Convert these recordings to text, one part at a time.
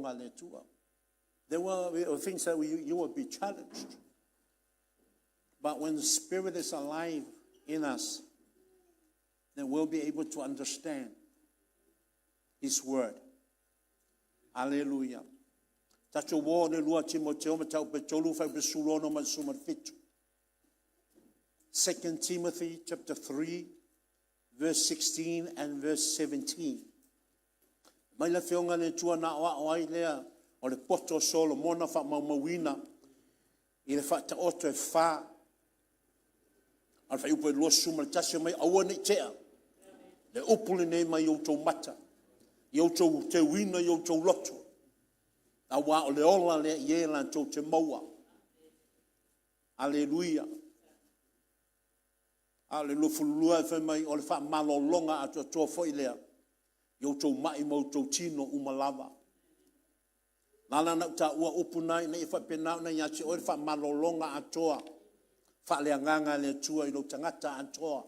Afioga a le Atua. There were things that you will be challenged. But when the Spirit is alive in us, then we'll be able to understand His Word. Aleluia. Tatou o le 2 Timoteo mataupu e 3 fuaiupu 16 ma le 17. 2 Timothy chapter 3 verse 16 and verse 17. Mai le Afioga a le Atua na aoao ai lea o le poto o Solomona faamaumauina i le faataoto e fa a le fuaiupu e 21 mai aua ne i tea le upu lenei mai outou mata, i outou teuina i outou loto, aua o le ola lea i e latou te maua. Aleluia. A o le 22 e fai mai o le faamalologa atoatoa foi lea i outou mai ma outou tino uma lava. Na ala ona ou taua upu na ina ia faapena ona ia te oe le faamalologa atoa faaleagaga a le Atua i lou tagata atoa.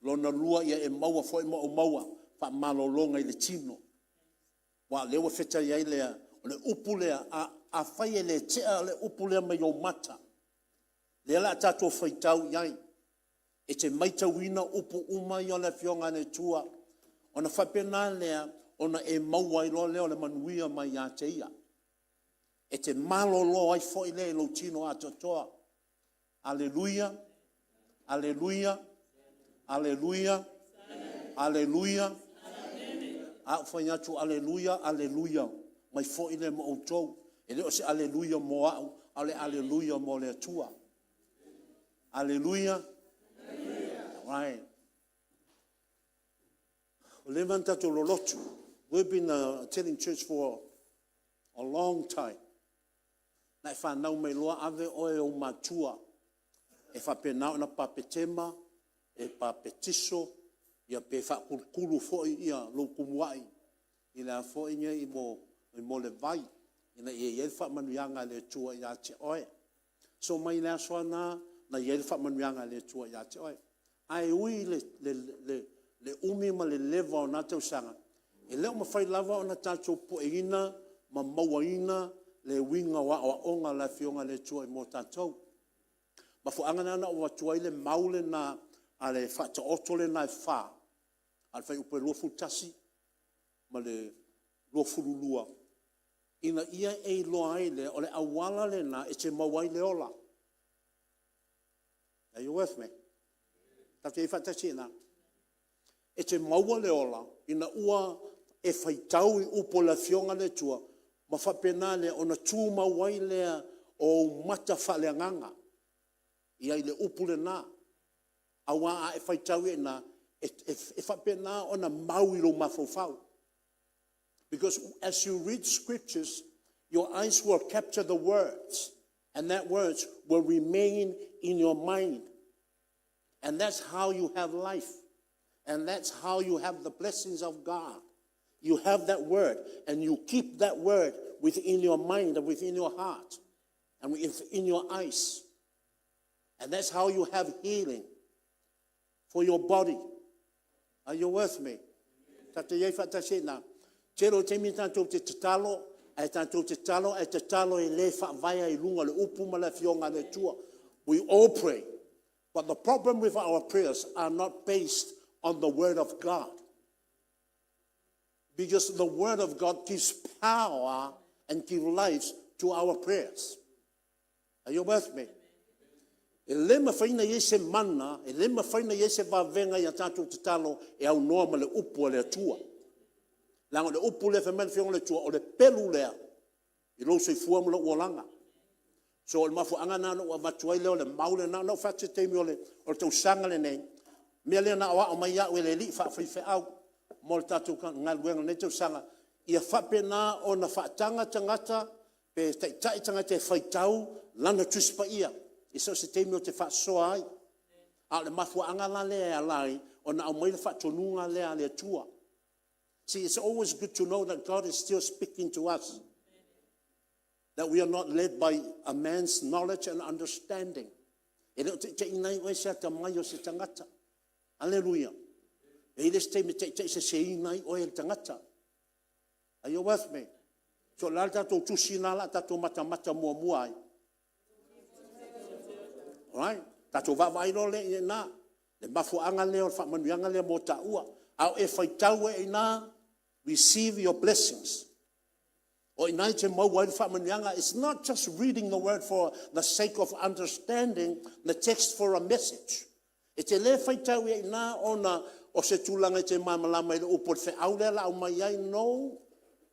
Lona lua, ia e maua foi ma ou maua faamalologa i le tino. Aua o lea ua fetai ai lea, o le upu lea, afai e le tea le upu lea mai ou mata, lea o le a tatou faitau i ai, e te matauina upu uma ia o le Afioga a le Atua, ona faapena lea ona e maua ai loa lea o le manuia mai ia te Ia. E te malolo ai foi lea i lou tino atoatoa. Aleluia, aleluia, aleluia, aleluia. A ou fai atu aleluia, aleluia mai foi lea ma outou. E le o se aleluia mo au, a o le aleluia mo le Atua. Aleluia. Right. Ua leva ona tatou lolotu. We've been attending church for a long time. Na e fanau mai loa ave oe e ou matua e faapena ona papetema, e papetiso, ia pe faakulukulu foi lou tumuai i le a foi nei mo le vai ina ia i ai le faamanuiaga a le Atua ia te oe. So mai le aso lava lena na i ai le faamanuiaga a le Atua ia te oe. Ae ui i le umi ma le leva o na tausaga, e le o mafai lava ona tatou pueina ma mauaina le uiga o aoaoga a le Afioga a le Atua mo tatou. O le mafuaaga lena na ou avatu ai le mau lena a le Faataoto lena e fa, a le fuaiupu e 21 ma le 22, ina ia e iloa ai lea, o le auala lena e te maua ai le ola. Are you with me? Tatou te i ai faatasi i ina? E te maua le ola ina ua e faitau i upu o le Afioga a le Atua ma faapena lea ona tumau ai lea o ou mata faaleagaga i ai le upu lena. Aua a e faitau i ai i ina, e faapena ona mau i lou mafaufau. Because as you read scriptures, your eyes will capture the words, and that words will remain in your mind. And that's how you have life. And that's how you have the blessings of God. You have that word, and you keep that word within your mind and within your heart and within your eyes. And that's how you have healing for your body. Are you with me? Tatou i ai faatasi i ina. Tele o taimi tatou te tatalo, ae tatou te tatalo ae tatalo e le faavaea i luga o le upu ma le Afioga a le Atua. We all pray. But the problem with our prayers are not based on the word of God. Because the word of God gives power and gives life to our prayers. Are you with me? E le mafai ona i ai se mana, e le mafai ona i ai se vavega i a tatou tatalo e aunoa ma le upu a le Atua. Leaga o le upu lea fai mai le Afioga a le Atua, o le pelu lea i lou soifua ma lou olaga. So o le mafuaaga lena na ou avatu ai lea o le mau lena. Na ou fai atu i se taimi o le tausaga lenei, o le mea lea na aoao mai au e le alii faafaifeau mo le tatou galuega i lenei tausaga, ia faapena ona faataga tagata pe taitai tagata e faitau Lana Tusi Paia i so o se taimi ou te faasoa ai. A o le mafuaaga la lea e ala ai ona aumai le faatonuga lea a le Atua. See, it's always good to know that God is still speaking to us. That we are not led by a man's knowledge and understanding. E le o taitaiina ai oe e se atamai o se tagata. Aleluia. E i ai le isi taimi e taitaiseseina ai oe e le tagata. Are you with me? So o le a le tatou tusi lena o le a tatou matamata muamua ai? Alright, tatou vaavaai loa lea i ina, le mafuaaga lea o le faamanuiaga lea mo taua. A o e faitau ai i ina, receive your blessings. O i ina e te maua ai le faamanuiaga. It's not just reading the word for the sake of understanding the text for a message. E te le faitau ai i ina ona o se tulaga e te malamalama i le upu o le feau lea o le a aumai ai. No.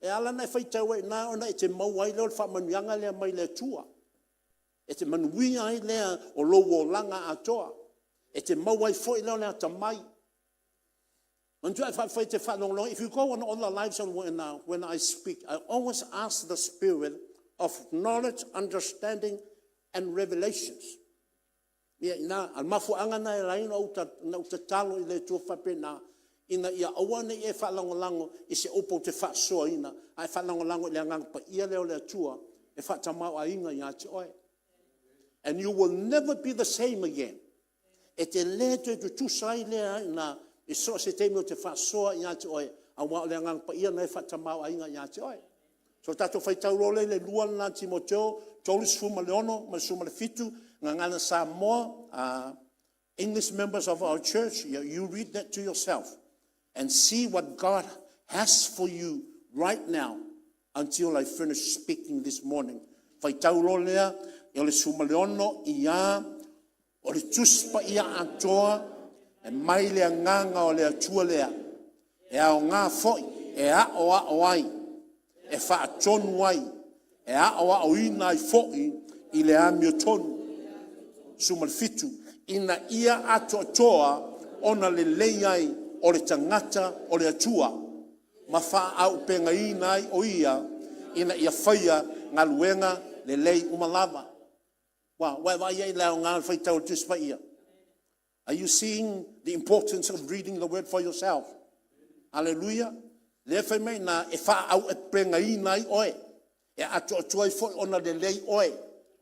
E ala ona e faitau ai i ina ona e te maua ai lea o le faamanuiaga lea mai le Atua. E te manuia ai lea o lou olaga atoa. E te maua ai foi lea o le atamai. Manatua afai e te faalogologo, if you go on all the lives when I speak, I always ask the spirit of knowledge, understanding and revelations. Ia i ina, a o le mafuaaga lena e ala ai ona ou tatalo i le Atua faapena, ina ia aua ne i e faalagolago i se upu ou te faasoaina, ae faalagolago i le Agaga Paia lea o le Atua e faatamaoaiga ia te oe. And you will never be the same again. E te le toe tutusa ai lea i ina i so o se taimi ou te faasoa ia te oe, aua o le Agaga Paia lena e faatamaoaiga ia te oe. So tatou faitau loa lea i le 2 lena Timoteo 3:16 ma le 17, Gagana Samoa, English members of our church, you read that to yourself and see what God has for you right now until I finish speaking this morning. Faitau loa lea o le 16 ia, o le Tusi Paia atoa e mai le agaga o le Atua lea, e aoga foi e aoao ai, e faatonu ai, e aoaoina ai foi i le amiotonu. 17, ina ia atoatoa ona lelei ai o le tagata o le Atua, ma faaauupegaina ai o ia ina ia faia galuega lelei uma lava. Ua e vaai i ai i le aoga o le faitau o le Tusi Paia? Are you seeing the importance of reading the word for yourself? Hallelujah. Lea fai mai i ina e faaauupegaina ai oe, e atoatoa ai foi ona lelei oe.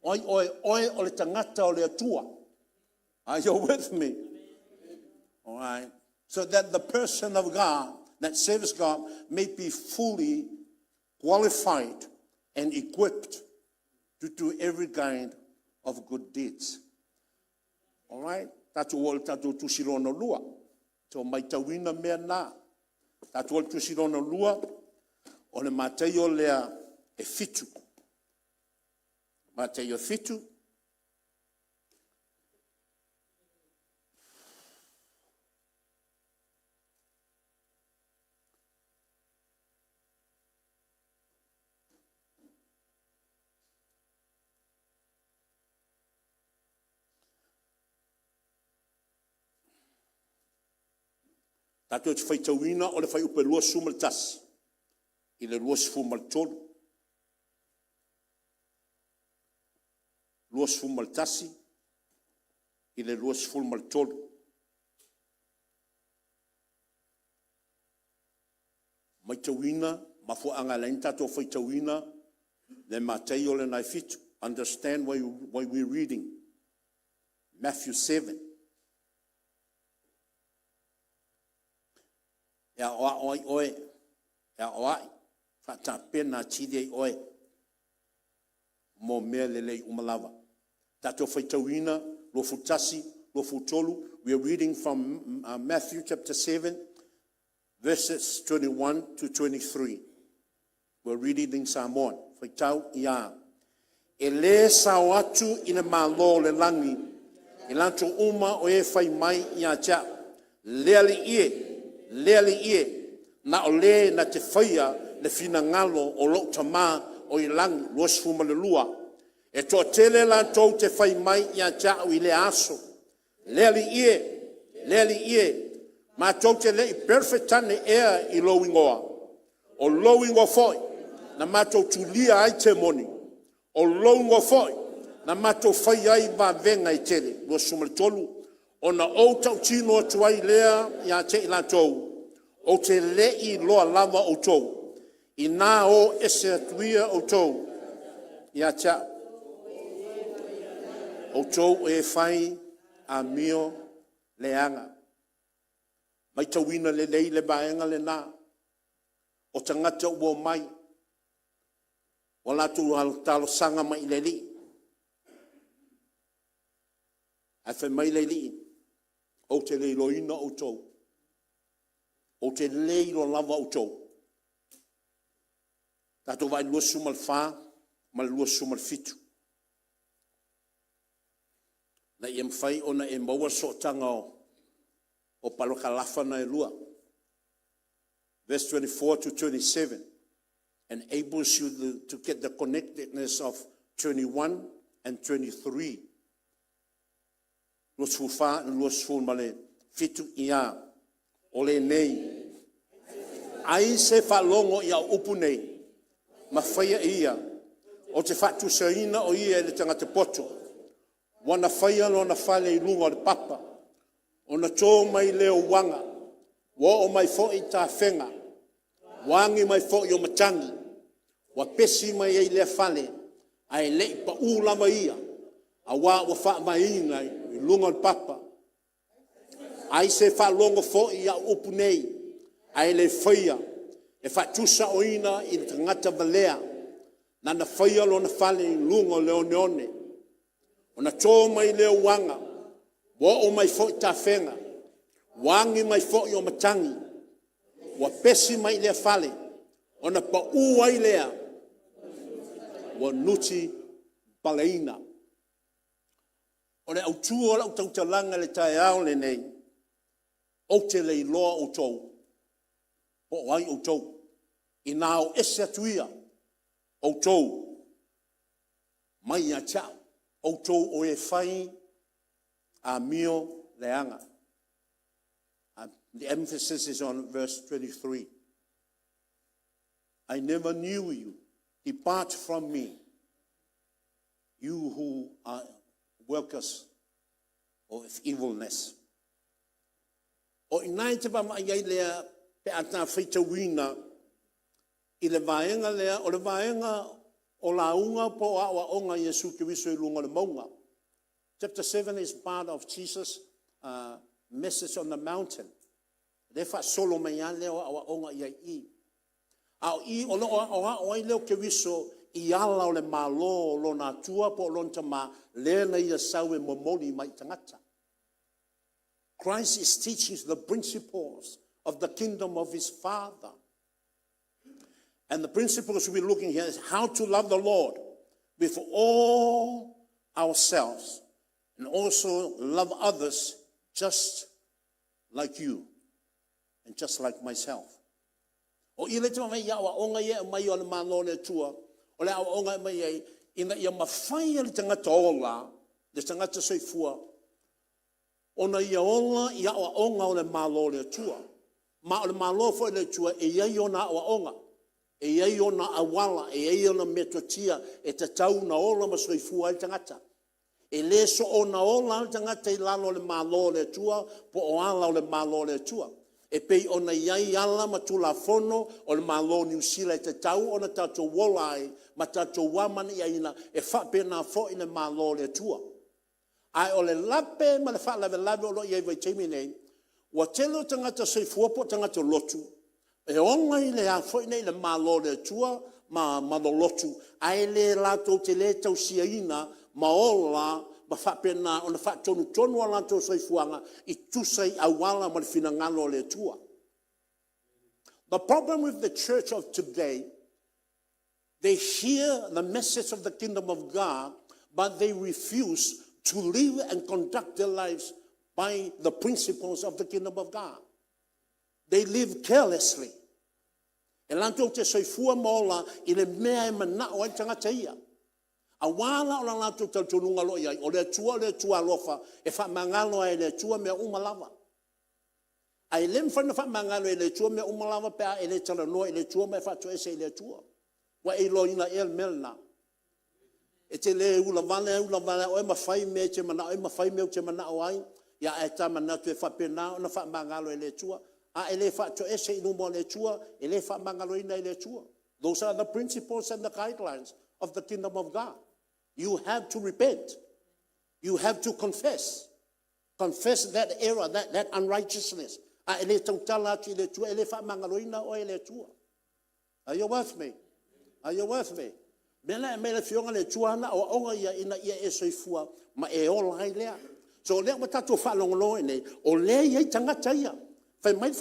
O ai oe? O oe o le tagata o le Atua. Are you with me? All right. So that the person of God that serves God may be fully qualified and equipped to do every kind of good deeds. All right. Tatou oo i le tatou tusi lona lua. So matauina mea na. Tatou oo i le tusi lona lua, o le Mataio lea e 7. Mataio 7. Tatou te faitauina o le fuaiupu e 21 i le 23. 21 i le 23. Matauina mafuaaga e ala ai ona tatou faitauina le Mataio lena e 7. Understand why we are reading Matthew 7. E aoao ai oe, e aoai, faatapena atili ai oe mo mea lelei uma lava. Tatou faitauina 21, 23. We are reading from Matthew chapter 7 verses 21 to 23. We're reading in Samoan. Faitau ia. E le sao atu i le Malo o le lagi i latou uma o e fai mai ia te a'u, Le Alii e, le Alii e, na o le na te faia le finagalo o lou Tama o i lagi. 22. E toatele latou te fai mai ia te a'u i lea aso, Le Alii e, le Alii e, matou te le i perofetane ea i lou igoa? O lou igoa foi na matou tulia ai temoni? O lou igoa foi na matou faia ai vavega e tele? 23. Ona ou tautino atu ai lea ia te i latou, ou te le i iloa lava outou. Ina o ese atu ia outou ia te a'u, outou o e fai amio leaga. Matauina lelei le vaega lena, o tagata ua omai. latou talosaga mai i le Alii. Ae fai mai le Alii, ou te le iloaina outou. Ou te le iloa lava outou. Tatou vaai i le 24 ma le 27. Ina ia mafai ona e maua le sootaga o palokalafa na e lua. Verse 24 to 27 enables you to get the connectedness of 21 and 23. 24 27 ia o lenei ai se faalogo i au upu nei ma faia e ia, ou te faatusaina o ia i le tagata poto ua na faia lona fale i luga o le papa, ona to mai lea o uaga, ua oo mai foi tafega, ua agi mai foi o matagi, ua pesi mai ai lea fale, ae le i pau lava ia, aua ua faavaeina i luga o le papa. Ai se faalogo foi i au upu nei ae le faia, e faatusaoina i le tagata valea na na faia lona fale i luga o le oneone. Ona to mai lea o uaga, ua oo mai foi tafega, ua agi mai foi o matagi, ua pesi mai i lea fale, ona pau ai lea, ua nutipaleina. O le autu o lau tautalaga i le taeao lenei, ou te le iloa outou po o ai outou. Ina o ese atu ia outou mai ia te au, outou o e fai amio leaga. The emphasis is on verse 23. I never knew you. Depart from me, you who are workers of evilness. O i ina e te vaavaai ai lea pe a ta faitauina i le vaega lea, o le vaega o lauga po o aoaoga a Iesu Keriso i luga o le mauga. Chapter 7 is part of Jesus' message on the mountain. Lea e faasolo mai lava lea o aoaoga i ai i i. A o i o lo o aoao ai lea o Keriso i ala o le Malo o lona Atua po o lona Tama, lea na ia sau e momoli mai i tagata. Christ is teaching the principles of the kingdom of his Father. And the principles we're looking here is how to love the Lord with all ourselves and also love others just like you and just like myself. O i le te mai ia aoaoga ia e mai o le Malo o le Atua, o le aoaoga e mai ai, ina ia mafai e le tagata ola, le tagata soifua, ona ia ola i aoaoga o le Malo o le Atua. Ma o le Malo foi o le Atua e i ai ona aoaoga, e i ai ona auala, e i ai ona metotia e tatau ona ola ma soifua ai le tagata. E le soona ola lava le tagata i lalo o le Malo o le Atua po o ala o le Malo o le Atua. E pei ona i ai ala ma Tulafono o le Malo o Niu Sila e tatau ona tatou ola ai ma tatou amanaiaina, e faapena foi le Malo o le Atua. Ae o le lape ma le faalavelave o lo o i ai i le vaitaimi lenei, ua tele o tagata soifua po o tagata lotu e ola i le a foi nei le Malo o le Atua ma lolotu, ae le latou te le tausiaina ma ola ma faapena ona faatonutonu o latou soifuaga i tusa i auala ma le finagalo o le Atua. The problem with the church of today, they hear the message of the kingdom of God, but they refuse to live and conduct their lives by the principles of the kingdom of God. They live carelessly. E latou te soifua ma ola i le mea e manao ai le tagata ia. Auā la o la latou talitonuga o lo o i ai, o le Atua o le Atua alofa, e faamagalo lava e le Atua mea uma lava. Ae le mafai ona faamagalo e le Atua mea uma lava pe a e le talanoa i le Atua ma e faatoese i le Atua. Ua e iloaina ea le mea lena? E te le ulavale lava ulavale lava oe ma fai mea e te manao ai ma fai mea ou te manao ai, ia ae ta manatu e faapena ona faamagalo e le Atua. A e le faatoese i luma o le Atua, e le faamagaloina e le Atua. Those are the principles and the guidelines of the kingdom of God. You have to repent. You have to confess. Confess that error, that unrighteousness. A e le tautala atu i le Atua, e le faamagaloina oe e le Atua. Are you with me? Are you with me? Mea la e aumai e le Afioga a le Atua ana aoaoga ia ina ia e soifua ma e ola ai lea. So o lea ua tatou faalogologo i inei, o lea e i ai tagata ia. Fai mai le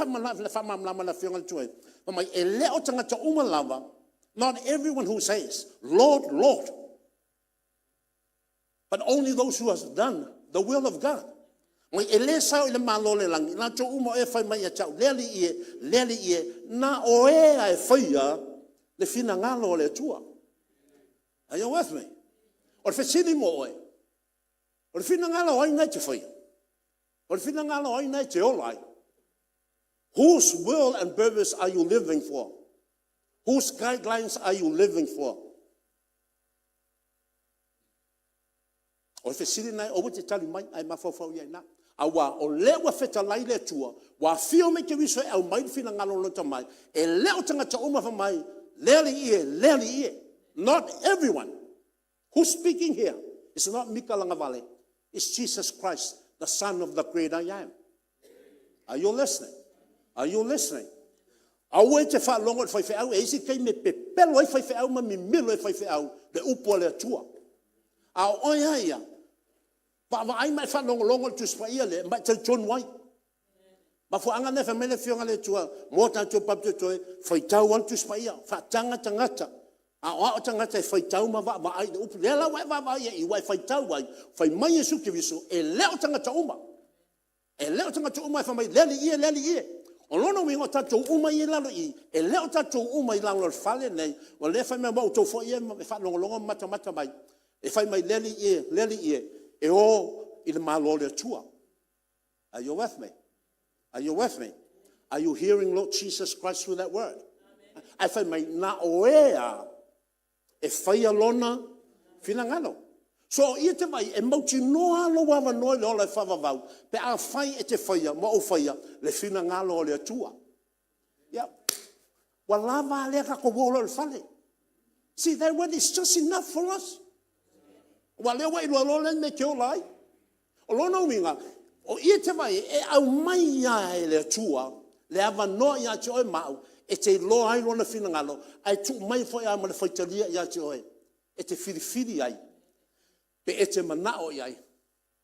faamalamalamaga a le Afioga a le Atua, fai mai e le o tagata uma lava, not everyone who says, Lord, Lord, but only those who has done the will of God. E le sao i le Malo o le lagi i latou uma o e fai mai ia te au, le Alii e, le Alii e, na o e lava e faia le finagalo o le Atua. Are you with me? O le fesili mo oe, o le finagalo o ai lena e te faia? O le finagalo o ai lena e te ola ai? Whose will and purpose are you living for? Whose guidelines are you living for? O le fesili lena, aua e te tali mai, ae mafaufau i ai i ina. Aua o lea ua fetalai le Atua, ua afio mai Keriso e aumai le finagalo o lona Tama, e le o tagata uma fai mai, le Alii e, le Alii e. Not everyone. Who's speaking here? It's not Mika Lagavale. It's Jesus Christ, the Son of the great I Am. Are you listening? Are you listening? Aua e te faalogo i le faifeau, e i ai isi taimi e pepelo ai faifeau ma mimilo ai faifeau i le upu a le Atua. A o oe lava ia, vaavaai ma e faalogologo i le Tusi Paia lea ma e talitonu ai. Mafuaaga lea fai mai le Afioga a le Atua mo tatou papatoetoe, faitau lava le Tusi Paia, faataga tagata, aoao tagata e faitau ma vaavaai i le upu. Lea la ua e vaavaai ai i i ua e faitau ai, fai mai Iesu Keriso, e le o tagata uma, e le o tagata uma e fai mai, le Alii e, le Alii e. O lona uiga o tatou uma ia e i lalo i i, e le o tatou uma i lalo o le fale lenei, o lea e fai mai mo outou foi ia e faalogologo ma matamata mai, e fai mai, le Alii e, le Alii e, e o i le Malo o le Atua. Are you with me? Are you with me? Are you hearing Lord Jesus Christ through that word? Ae fai mai, na o e lava e faia lona finagalo. So o i e te vaai i ai, e mautinoa lava lou avanoa i le ola faavavau pe afai e te faia ma ou faia le finagalo o le Atua. Ia, ua lava a lea tatou o loa i le fale. See, that word is just enough for us. Aua o lea ua e iloa loa le mea e te ola ai. O lona uiga, o i e te vaai i ai, e aumai lava e le Atua le avanoa ia te oe ma au e te iloa ai Lona finagalo, ae tuu mai foi lava ma le faitalia ia te oe e te filifili ai pe e te manao i ai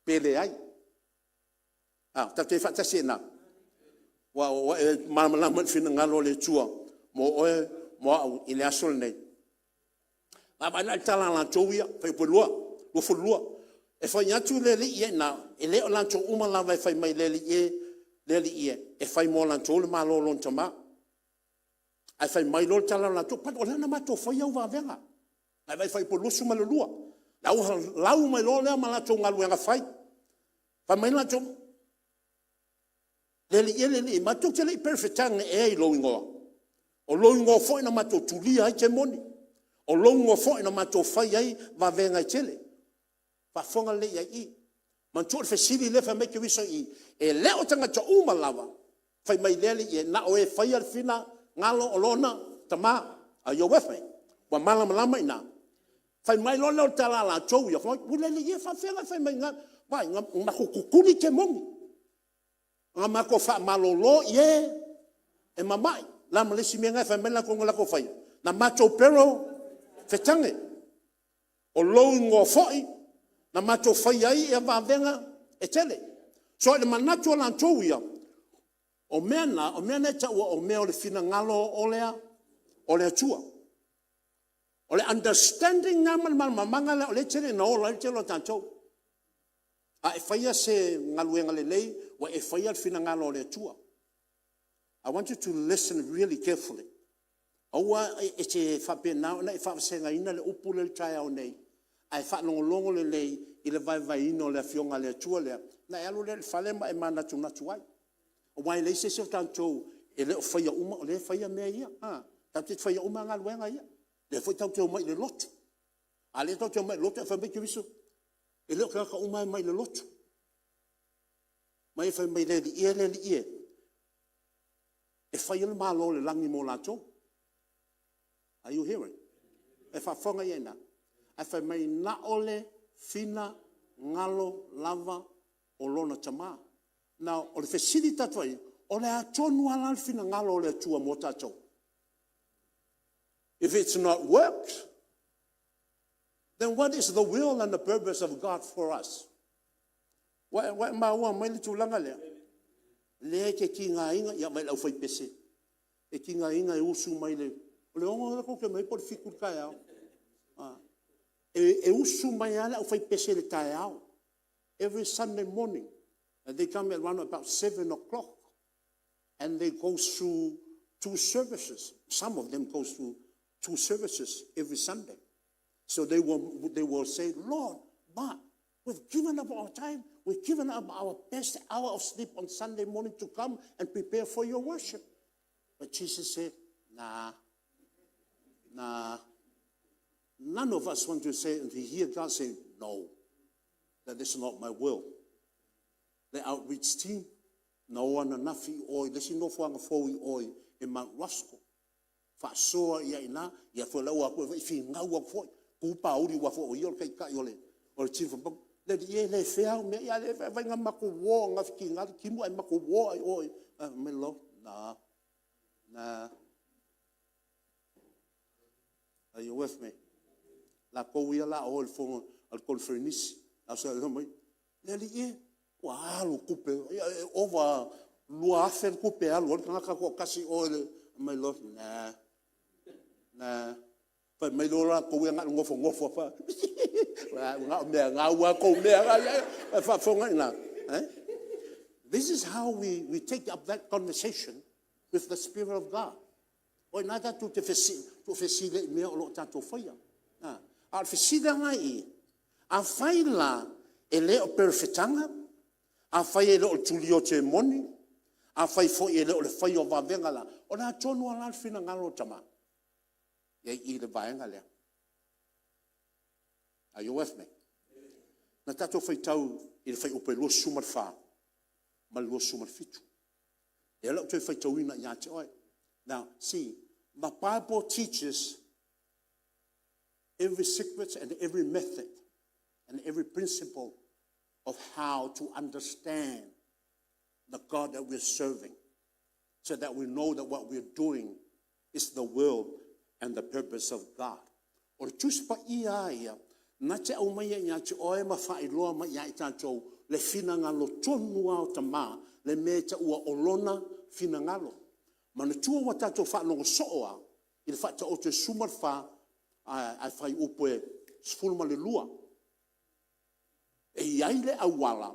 pe leai. A, tatou te i ai faatasi i ina? Ua e malamalama i le finagalo o le Atua mo oe ma au i le aso lenei. Vaavaai la i le tala a latou ia, fuaiupu 22. E fai atu le alii ia i ina, e le o latou uma lava e fai mai, le Alii e, le Alii e, e fai mo latou le Malo o lona Tama. Ae fai mai loa le tala a latou, o lea na matou faia au vavega. Vaai i le fuaiupu 22. Lau mai loa lea ma latou galuega fai. Fai mai latou, le Alii e, le Alii e, matou te le i perofetaga ea i lou igoa? O lou igoa foi na matou tulia ai temoni. O lou igoa foi na matou fai ai vavega e tele. Faafofoga lelei i ai i i. Manatua o le fesili lea e fai mai Keriso i i, e le o tagata uma lava fai mai le Alii e, na o e faia le finagalo o lona Tama. Are you with me? Ua malamalama i ina? Fai mai loa lea o le tala a latou ia, ui le Alii e, e faapefea ona e fai mai na, vaai na matou tutuli temoni, na matou faamalolo i e e mamai. O le a ma le isi mea lena e fai mai latou na latou faia? Na matou pero fetage. O lou igoa foi na matou faia ai vavega e tele. So i le manatu o latou ia, o mea na, o mea na e taua o mea o le finagalo o le Atua. O le understanding lena ma le malamalamaga lea o lea e tele ina ola ai le tele o tatou. A e faia se galuega lelei, ua e faia le finagalo o le Atua. I want you to listen really carefully. Aua e te faapena ona e faavasegaina le upu lea i le taeao nei, ae faalogologo lelei i le vaevaeina o le Afioga a le Atua lea, ona e alu lea i le fale ma e manatunatu ai. Aua e leai se isi o tatou e le o faia uma, o lea e faia mea ia. Tatou te faia uma lava galuega ia. O lea foi tatou te omai i le lotu. A o lea tatou te omai i le lotu ae fai mai Keriso, e le o tagata uma e omai i le lotu. Omai fai mai, le Alii e, le Alii e, e faia le Malo o le lagi mo latou. Are you hearing? E faafofoga i ai i ina? Ae fai mai na o le finagalo lava o lona Tama. Now, o le fesili tatou te fai i ai, o le a tonu lava la le finagalo o le Atua mo tatou? If it's not works, Then what is the will and the purpose of God for us? Ua e maua mai le tulaga lea? Lea e te tigaina, ia vaai i le aufaipese, e tigaina e usu mai le, o le 6:00 lea tou te omai ai po o le 7:00 i le taeao. E usu mai lava le aufaipese i le taeao, every Sunday morning and they come at around about 7 o'clock and they go through two services. Some of them go through two services every Sunday. So they will say, "Lord, but we've given up our time. We've given up our best hour of sleep on Sunday morning to come and prepare for your worship." But Jesus said, "Nah, nah." None of us want to say and to hear God say, "No, that is not my will." The outreach team, na o ananafi i o i le isi nofoaga fou i o i Mount Roskill. Faasoa ia i ina, ia foi la ua o atu e finau atu foi, tu Pauli aua foi o ia o le taitai o le team. Fai mai, le alii e, le fair au mea ia, a o lea e vaai na matou o ananafi tiga le timu ae matou o lava i o i… Fai mai Lo'u, nah, nah. Are you with me? Latou ia o le a o i le fono a le koneferenisi. Ae fai mai, le alii e, ua alu tupe, e ova i le $2,000 le tupe e alu ai le tagata e toatasi i o i le… Fai mai Lo'u, nah, nah. Fai mai loa latou ia na o le nofonofo lava, ua na o mea gau lava a tou mea la e i ai. A o faafofoga i ina? This is how we take up that conversation with the Spirit of God. O i ina tatou te tuufesili ai i mea o lo o tatou faia. A o le fesili la i i, afai la e le o perofetaga, afai e le o le tulia o temoni, afai foi e le o le faia o vavega la, o le a tonu lava la le finagalo o le Tama? E i i le vaega lea. Are you with me? Na tatou faitau i le fuaiupu 24 ma le 27. O lea o le a ou toe faitauina ia te oe. Now, see, the Bible teaches every secret and every method and every principle of how to understand the God that we're serving so that we know that what we're doing is the will and the purpose of God. O le Tusi Paia lava ia, na te aumaia ia te oe ma faailoa mai ia i tatou le finagalo tonu lava o Tama, le mea e taua o lona finagalo. Manatua ua tatou faalogo soo lava i le Faataoto e 14 ae fuaiupu e 12. E i ai le auala,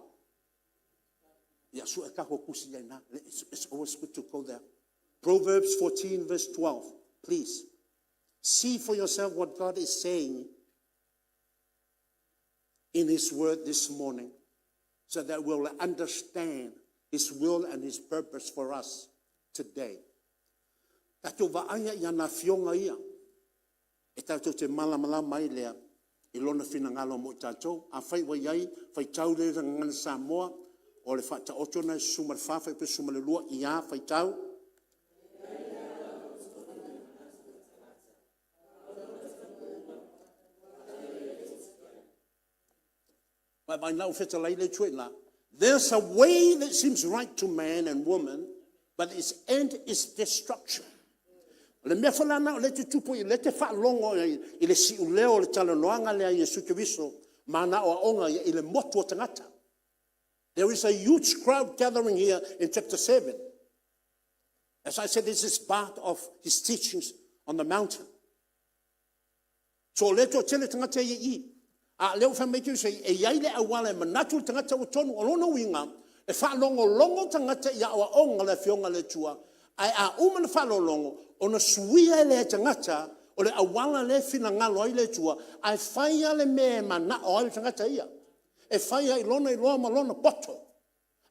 ia sue tatou tusi ia i ina. It's always good to go there. Proverbs 14 verse 12, please. See for yourself what God is saying in His Word this morning so that we'll understand His will and His purpose for us today. Tatou vaaia i ana afioga ia, e tatou te malamalama ai lea i lona finagalo mo i tatou. Afai ua i ai, faitau lea i le Gagana Samoa, o le Faataoto lena e 14 fuaiupu e 12, ia faitau. Vaavaai ua fetalai le Atua i ina. There's a way that seems right to man and woman, but its end is destruction. O le mea foi la lena o lea e tutupu, o lea e te faalogo i le siuleo o le talanoaga lea a Iesu Keriso ma ana aoaoga i le motu o tagata. There is a huge crowd gathering here in chapter 7. As I said, this is part of his teachings on the mountain. So o lea e toatele tagata ia i i. A o lea ua fai mai Keriso, e i ai le auala e manatu le tagata ua tonu. O lona uiga, e faalogologo tagata i aoaoga a le Afioga a le Atua, ae a uma ona faalogologo, ona suia lea e tagata o le auala lea e finagalo ai le Atua, ae fai lava le mea e manao ai le tagata ia. E fai lava i lona iloa ma lona poto.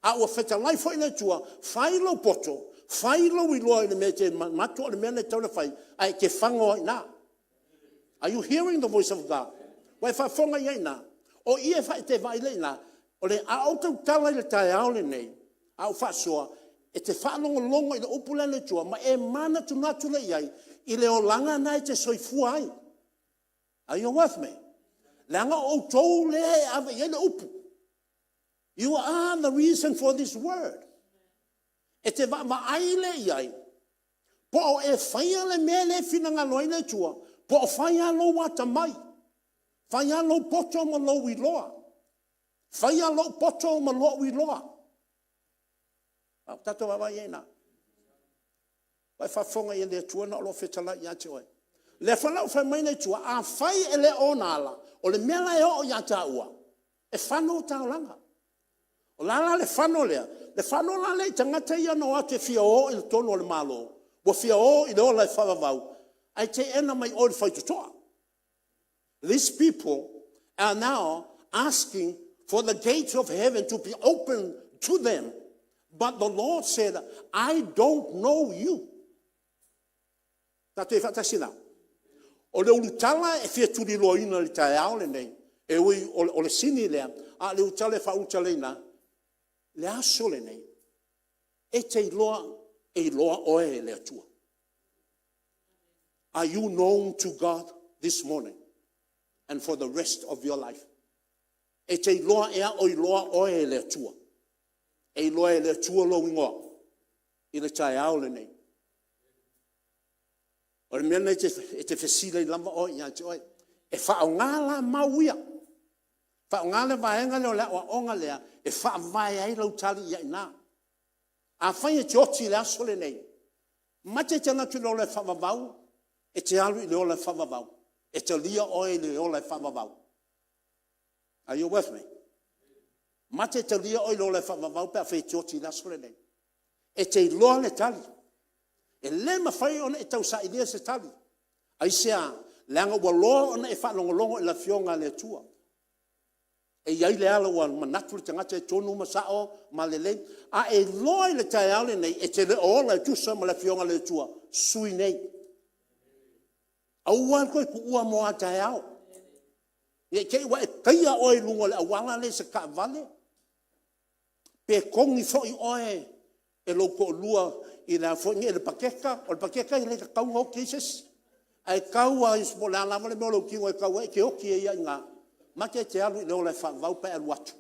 A ua fetalai foi le Atua, fai lou poto, fai lou iloa i le mea e te manatu o le mea lena e tatau ona fai, ae e te fago lava i ina. Are you hearing the voice of God? Ua e faafofoga i ai i ina? O i e te vaai lea i ina, a ou tautala i le taeao lenei, a ou faasoa, e te faalogologo i le upu lea a le Atua ma e manatunatu lea i ai i le olaga lena e te soifua ai. Are you with me? Leaga o outou lea e ave i ai le upu. You are the reason for this word. E te vaavaai lea i ai, po o e faia le mea lea e finagalo ai le Atua, po o fai lava lou atamai. Fai lava lou poto ma lou iloa. Faia lou poto ma lou iloa. A o tatou vaavaai i ai i ina. Ua e faafofoga i le Atua o lo o fetalai ia te oe. O lea foi la ua fai mai le Atua, afai e le o ona ala, o le mea la e oo ia taua, e fano taulaga. O le a la le fano lea? Le fano la lea i tagata ia na o atu e fia o i totonu o le Malo, ua fia o i le ola e faavavau, ae teena mai o e le faitotoa. These people are now asking for the gates of heaven to be open to them. But the Lord said, I don't know you. Tatou faatasi ina. O le ulutala e fia tuliloaina i le taeao lenei, e ui o le sini lea, a o le ulutala e faaulutalaina, le aso lenei, e te iloa e iloa oe e le Atua. Are you known to God this morning and for the rest of your life? E te iloa ea o iloa oe e le Atua? E iloa e le Atua lou igoa i le taeao lenei. O le mea lena e te fesili ai lava oe ia te oe. E faaaoga la mau ia, faaaoga le vaega lea o le aoaoga lea e faavae ai lau tali i ai i ina. Afai e te oti i le aso lenei, mata e te alu atu i le ola e faavavau, e te alu i le ola e faavavau, e talia oe i le ola e faavavau. Are you with me? Mata e talia oe i le ola e faavavau pe afai e te oti i le aso lenei. E te iloa le tali. E le mafai ona e tausailia se tali. Aisea? Leaga ua loa ona e faalogologo i le Afioga a le Atua. E i ai le ala ua manatu le tagata e tonu ma sao ma lelei. A e iloa i le taeao lenei e te le o ola e tusa ma le Afioga a le Atua, sui nei. Aua le toe tuua mo a taeao. Ne i te i ua e taia oe i luga o le auala lea i se taavale, pe togi foi oe e lou toalua i le paketa. O le paketa e le tatau ona oti ai se isi. A e tau lava po o le a le mea o lou tino e tau ai, e te oti ai lava i ina. Mata e te alu i le ola e faavavau pe a e alu atu.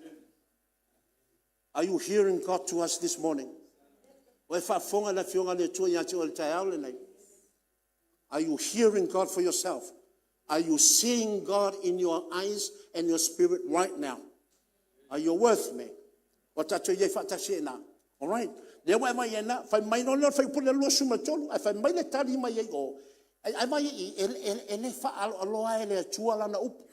Are you hearing God to us this morning? Ua e faafofoga i le Afioga a le Atua ia te oe i le taeao lenei? Are you hearing God for yourself? Are you seeing God in your eyes and your spirit right now? Are you with me? Ua tatou i ai faatasi ai i ina. All right. Lea ua e vaai i ina, fai mai loa lea o le fuaiupu 23, ae fai mai le tali mai ai i o, ai vaai i i, e le faaaloaloa e le Atua lana upu.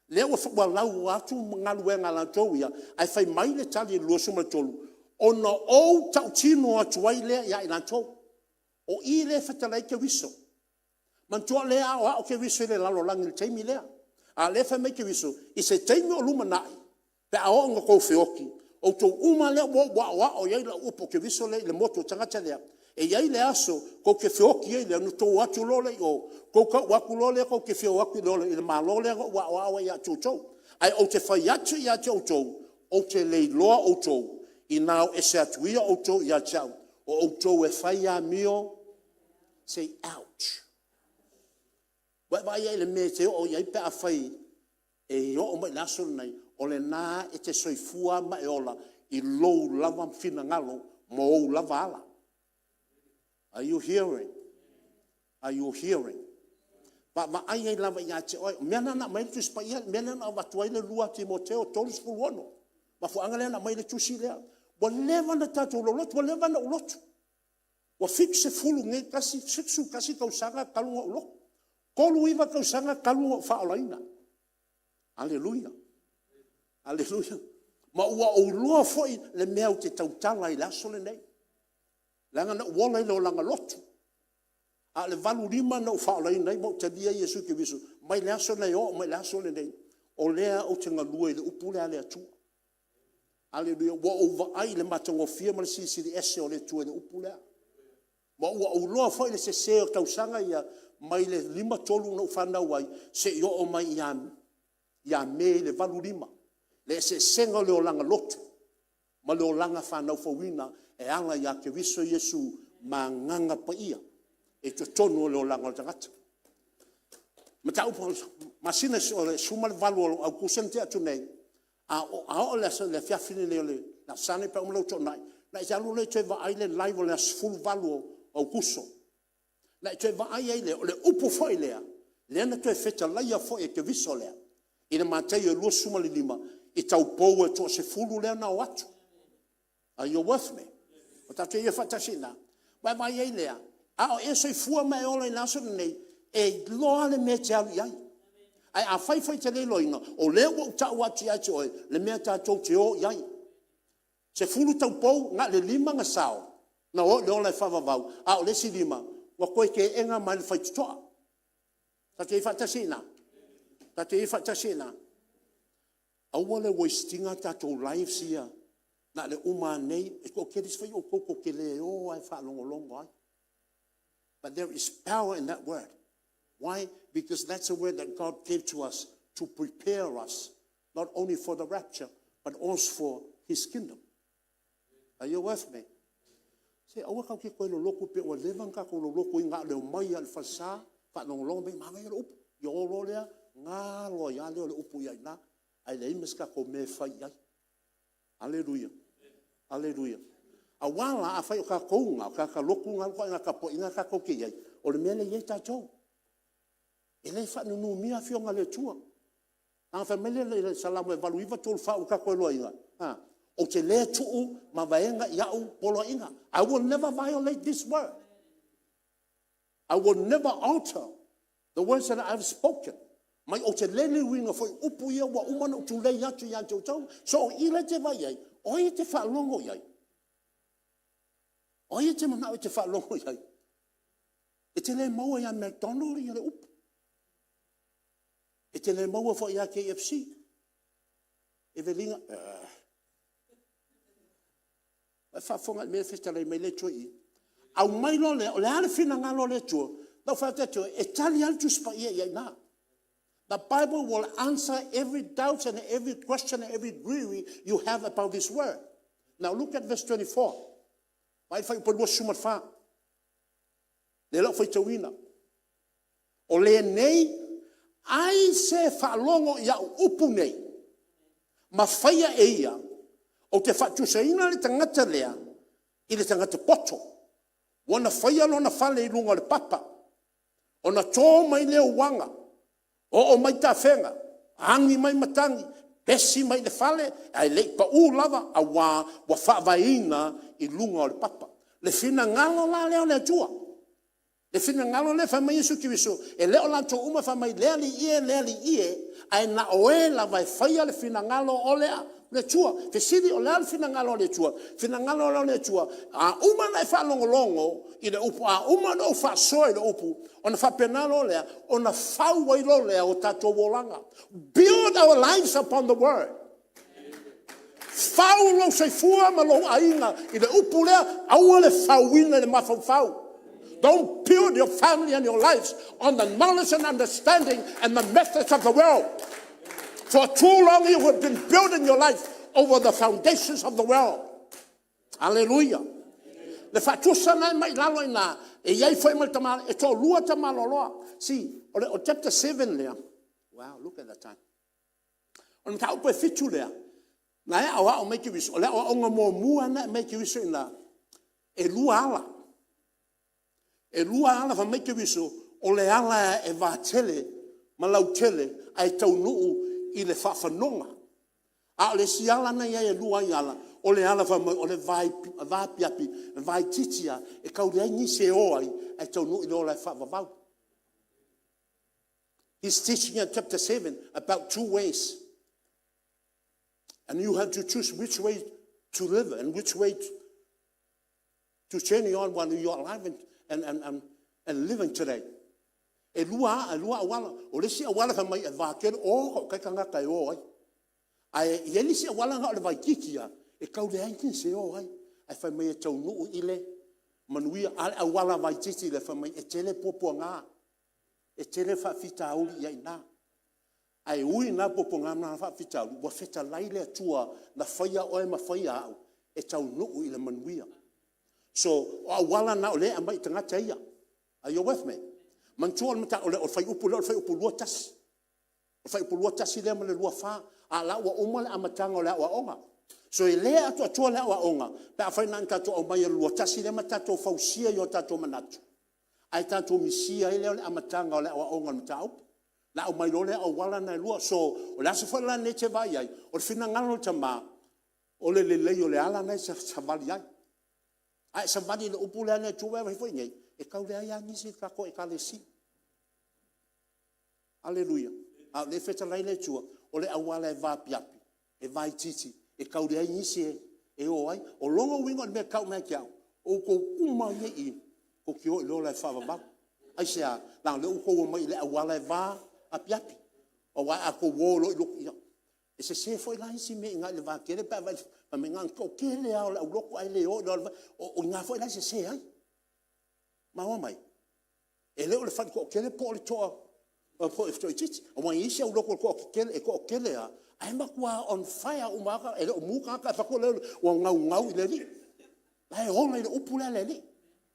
Lea ua lau atu galuega a latou ia, ae fai mai le tali i le 23, ona ou tautino atu ai lea ia i latou. O i lea e fetalai ai Keriso. Manatua o lea e aoao Keriso i le lalolagi i le taimi lea. A o lea e fai mai Keriso, i se taimi o lumanai, pe a oo ina outou feoti, outou uma lea ua ou aoao i ai lau upu o Keriso lea i le motu o tagata lea, e i ai le aso tou te feoti ai lea, ona outou o atu loa lea i o, tou tau atu loa lea tou te fia o atu i le Malo lea na ou aoao ai ia te outou. Ae ou te fai atu ia te outou, ou te le iloa outou, ina o ese atu ia outou ia te au, o outou e fai amio, say ouch. Ua e vaai i ai i le mea e te oo i ai pe afai e oo mai i le aso lenei, o lena e te soifua ma e ola i lou lava finagalo ma ou lava ala. Are you hearing? Are you hearing? Vaavaai ai lava ia te oe. O le mea lena na aumai ai le Tusi Paia, le mea lea na avatu ai le 2 Timoteo 3:16. Mafuaaga lea na aumai ai le tusi lea. Ua leva ona tatou lotu, ua leva ona ou lotu. Ua 70 nei, 71 tausaga talu ona ou lotu. 39 tausaga talu ona ou faaolaina. Aleluia, aleluia. Ma ua ou iloa foi le mea ou te tautala ai i le aso lenei, leaga na ou ola i le olaga lotu. A o le 85 na ou faaolaina ai ma ou talia Iesu Keriso, mai le aso lena e oo mai i le aso lenei, o lea ou te galue i le upu lea a le Atua. Aleluia. Ua ou vaai i le matagofie ma le silisili ese o le Atua i le upu lea. Ma ua ou iloa foi le sese o tausaga ia mai le 53 na ou fanau ai seia oo mai ia Me i le 85, le eseesega o le olaga lotu ma le olaga fanau fouina e ala ia Keriso Iesu ma Agaga Paia i totonu o le olaga o le tagata. Mataupu masina o le 18 o Aokuso na tea atu nei, a oo i le afiafi lenei o le Aso Sa pe a uma lou toonai, ona e alu lea e toe vaai le live o le aso 18 o Aokuso, ona e toe vaai ai lea, o le upu foi lea, Lea na toe fetalaia foi e Keriso lea i le Mataio 25 i taupou e toasefulu lea na o atu. Are you with me? O tatou i ai faatasi i ina? Ona e vaai ai lea, a o e soifua ma e ola i le aso lenei, e iloa le mea e te alu i ai. Ae afai foi e te le iloaina, o lea ua ou tau atu ia te oe le mea tatou te o i ai. 10 taupou na o le 5 na sao na o i le ola e faavavau, a o le isi 5 ua toe teena mai e le faitotoa. Tatou te i ai faatasi i ina? Tatou te i ai faatasi i ina? Aua le waste ina a tatou lives ia na o le uma lava nei. E toatele foi outou tou te le o lava e faalogologo lava. But there is power in that word. Why? Because that's a word that God gave to us to prepare us not only for the rapture but also for his kingdom. Are you with me? Se aua tatou te toe lolotu pei ua leva ona tatou lolotu na o le omai lava i le falesa faalogologo mai, manaia le upu, ona o loa lea galo ai lava lea o le upu i ina, ae leai ma se tatou mea e fai i ai. Aleluia, aleluia. Aua la afai o tatou na, o tagata lotu na, o le ituaiga tapuaiga lena tatou te i ai, o le mea lea e i ai tatou. E le faanunumia Afioga a le Atua. A na fai mai lea i le Salamo 89, 3, 4 ua tatou iloaina, a, ou te le tuu mavaega i au poloaiga. I will never violate this word. I will never alter the words that I have spoken. Ma ou te le liuina foi upu ia ua uma ona ou tulei atu ia te outou. So o i la e te vaai ai, o ai e te faalogo i ai? O ai e te manao e te faalogo i ai? E te le maua ia McDonald le upu. E te le maua foi ia KFC. Evelyna, e faafofoga i le mea lea e fetalai mai le Atua i i. Aumai loa lea, o le a le finagalo o le Atua? Na ou fai atu ia te oe, e tali lava le Tusi Paia i ai i ina. The Bible will answer every doubt and every question and every query you have about this word. Now look at verse 24. Vaai le fuaiupu 24. Lea o le a ou faitauina. O lenei, ai se faalogo i au upu nei, ma faia e ia, ou te faatusaina le tagata lea i le tagata poto, ua na faia lona fale i luga o le papa. Ona to mai lea o uaga, oo mai tafega, agi mai matagi, pesi mai i le fale, ae le i pau lava, aua ua faavaeina i luga o le papa. Le finagalo la lea o le Atua, le finagalo lea fai mai Iesu Keriso, e le o latou uma e fai mai, Le Alii e, le Alii e, ae na o e lava e faia le finagalo o le Atua. Fesili, o le a le finagalo o le Atua? O le finagalo la o le Atua, a uma ona e faalogologo i le upu, a uma ona ou faasoa i le upu, ona faapena loa lea ona fau ai loa lea o tatou olaga. Build our lives upon the word. Fau lou soifua ma lou aiga i le upu lea, aua le fauina i le mafaufau. Don't build your family and your lives on the knowledge and understanding and the methods of the world. For too long you have been building your life over the foundations of the world. Aleluia. Le faatusa na e mai lalo i ina, e i ai foi ma le tama, e toalua tamaloloa. See, o le chapter 7 lea. Wow, look at that time. O le mataupu e 7 lea, na e aoao mai Keriso, o le aoaoga muamua lava na aumai e Keriso i ina, e lua ala. E lua ala, fai mai Keriso, o le ala e vatele ma lautele ae taunuu i le faafanoga. A o le isi ala na i ai e lua ai ala, o le ala fai mai o le vaapiapi, e vaitiiti lava, e tau leai nisi e o ai, ae taunuu i le ola e faavavau. He's teaching in chapter 7 about two ways. And you have to choose which way to live and which way to journey on while you are alive and living today. E lua, e lua auala. O le isi auala fai mai e vatele, o kai tagata e o ai. Ae i ai le isi auala na o le vaitiiti lava, e tau leai nisi e o ai. Ae fai mai e taunuu i le manuia. A o le auala vaitiiti lea, fai mai e tele puapuaga, e tele faafitauli i ai i ina. Ae ui i na puapuaga ma faafitauli, ua fetalai le Atua na faia oe ma faia au e taunuu i le manuia. So, o auala na o lea e aumai i tagata ia. Are you with me? Manatua o le fuaiupu lea o le fuaiupu 21. O le fuaiupu 21 lea ma le 24, a o la ua uma le amataga o le aoaoga. So e le atoatoa le aoaoga pe afai na ona tatou aumaia o le 21 lea ma tatou fausia i o tatou manatu, ae tatou misia ai lea o le amataga o le aoaoga o le mataupu. Le a aumai loa lea auala na e lua. So, o le aso foi la lenei e te vaai ai, o le finagalo o le Tama, o le lelei o le ala na e savali ai. A e savali i le upu lea a le Atua aua e vaai foi nei, e tau leai lava nisi i le tatou Ekalesia. Aleluia. A o lea e fetalai le Atua, o le auala e vaapiapi, e vaitiiti, e tau leai nisi e o ai. O lona uiga o le mea e tau mai ia te au, o outou uma lava ia e i i, tou te o i le ola e faavavau. Aisea? Leaga o lea ua outou omai i le auala e vaapiapi. Aua a outou o loa i loko, ia, e sese foi la isi mea i ina i le vatele pe a vaai, fai mai na o le toatele lava o le aulotu ae le o i le O i ina foi la e sese ai. Maua mai? E le o le fale toatele po o le toaitiiti. Aua e i ai isi aulotu e toatele lava, ae matua on fire uma lava, e le o mu tagata ae fai atu ua naunau i le Alii. O la e ola i le upu lea a le Alii.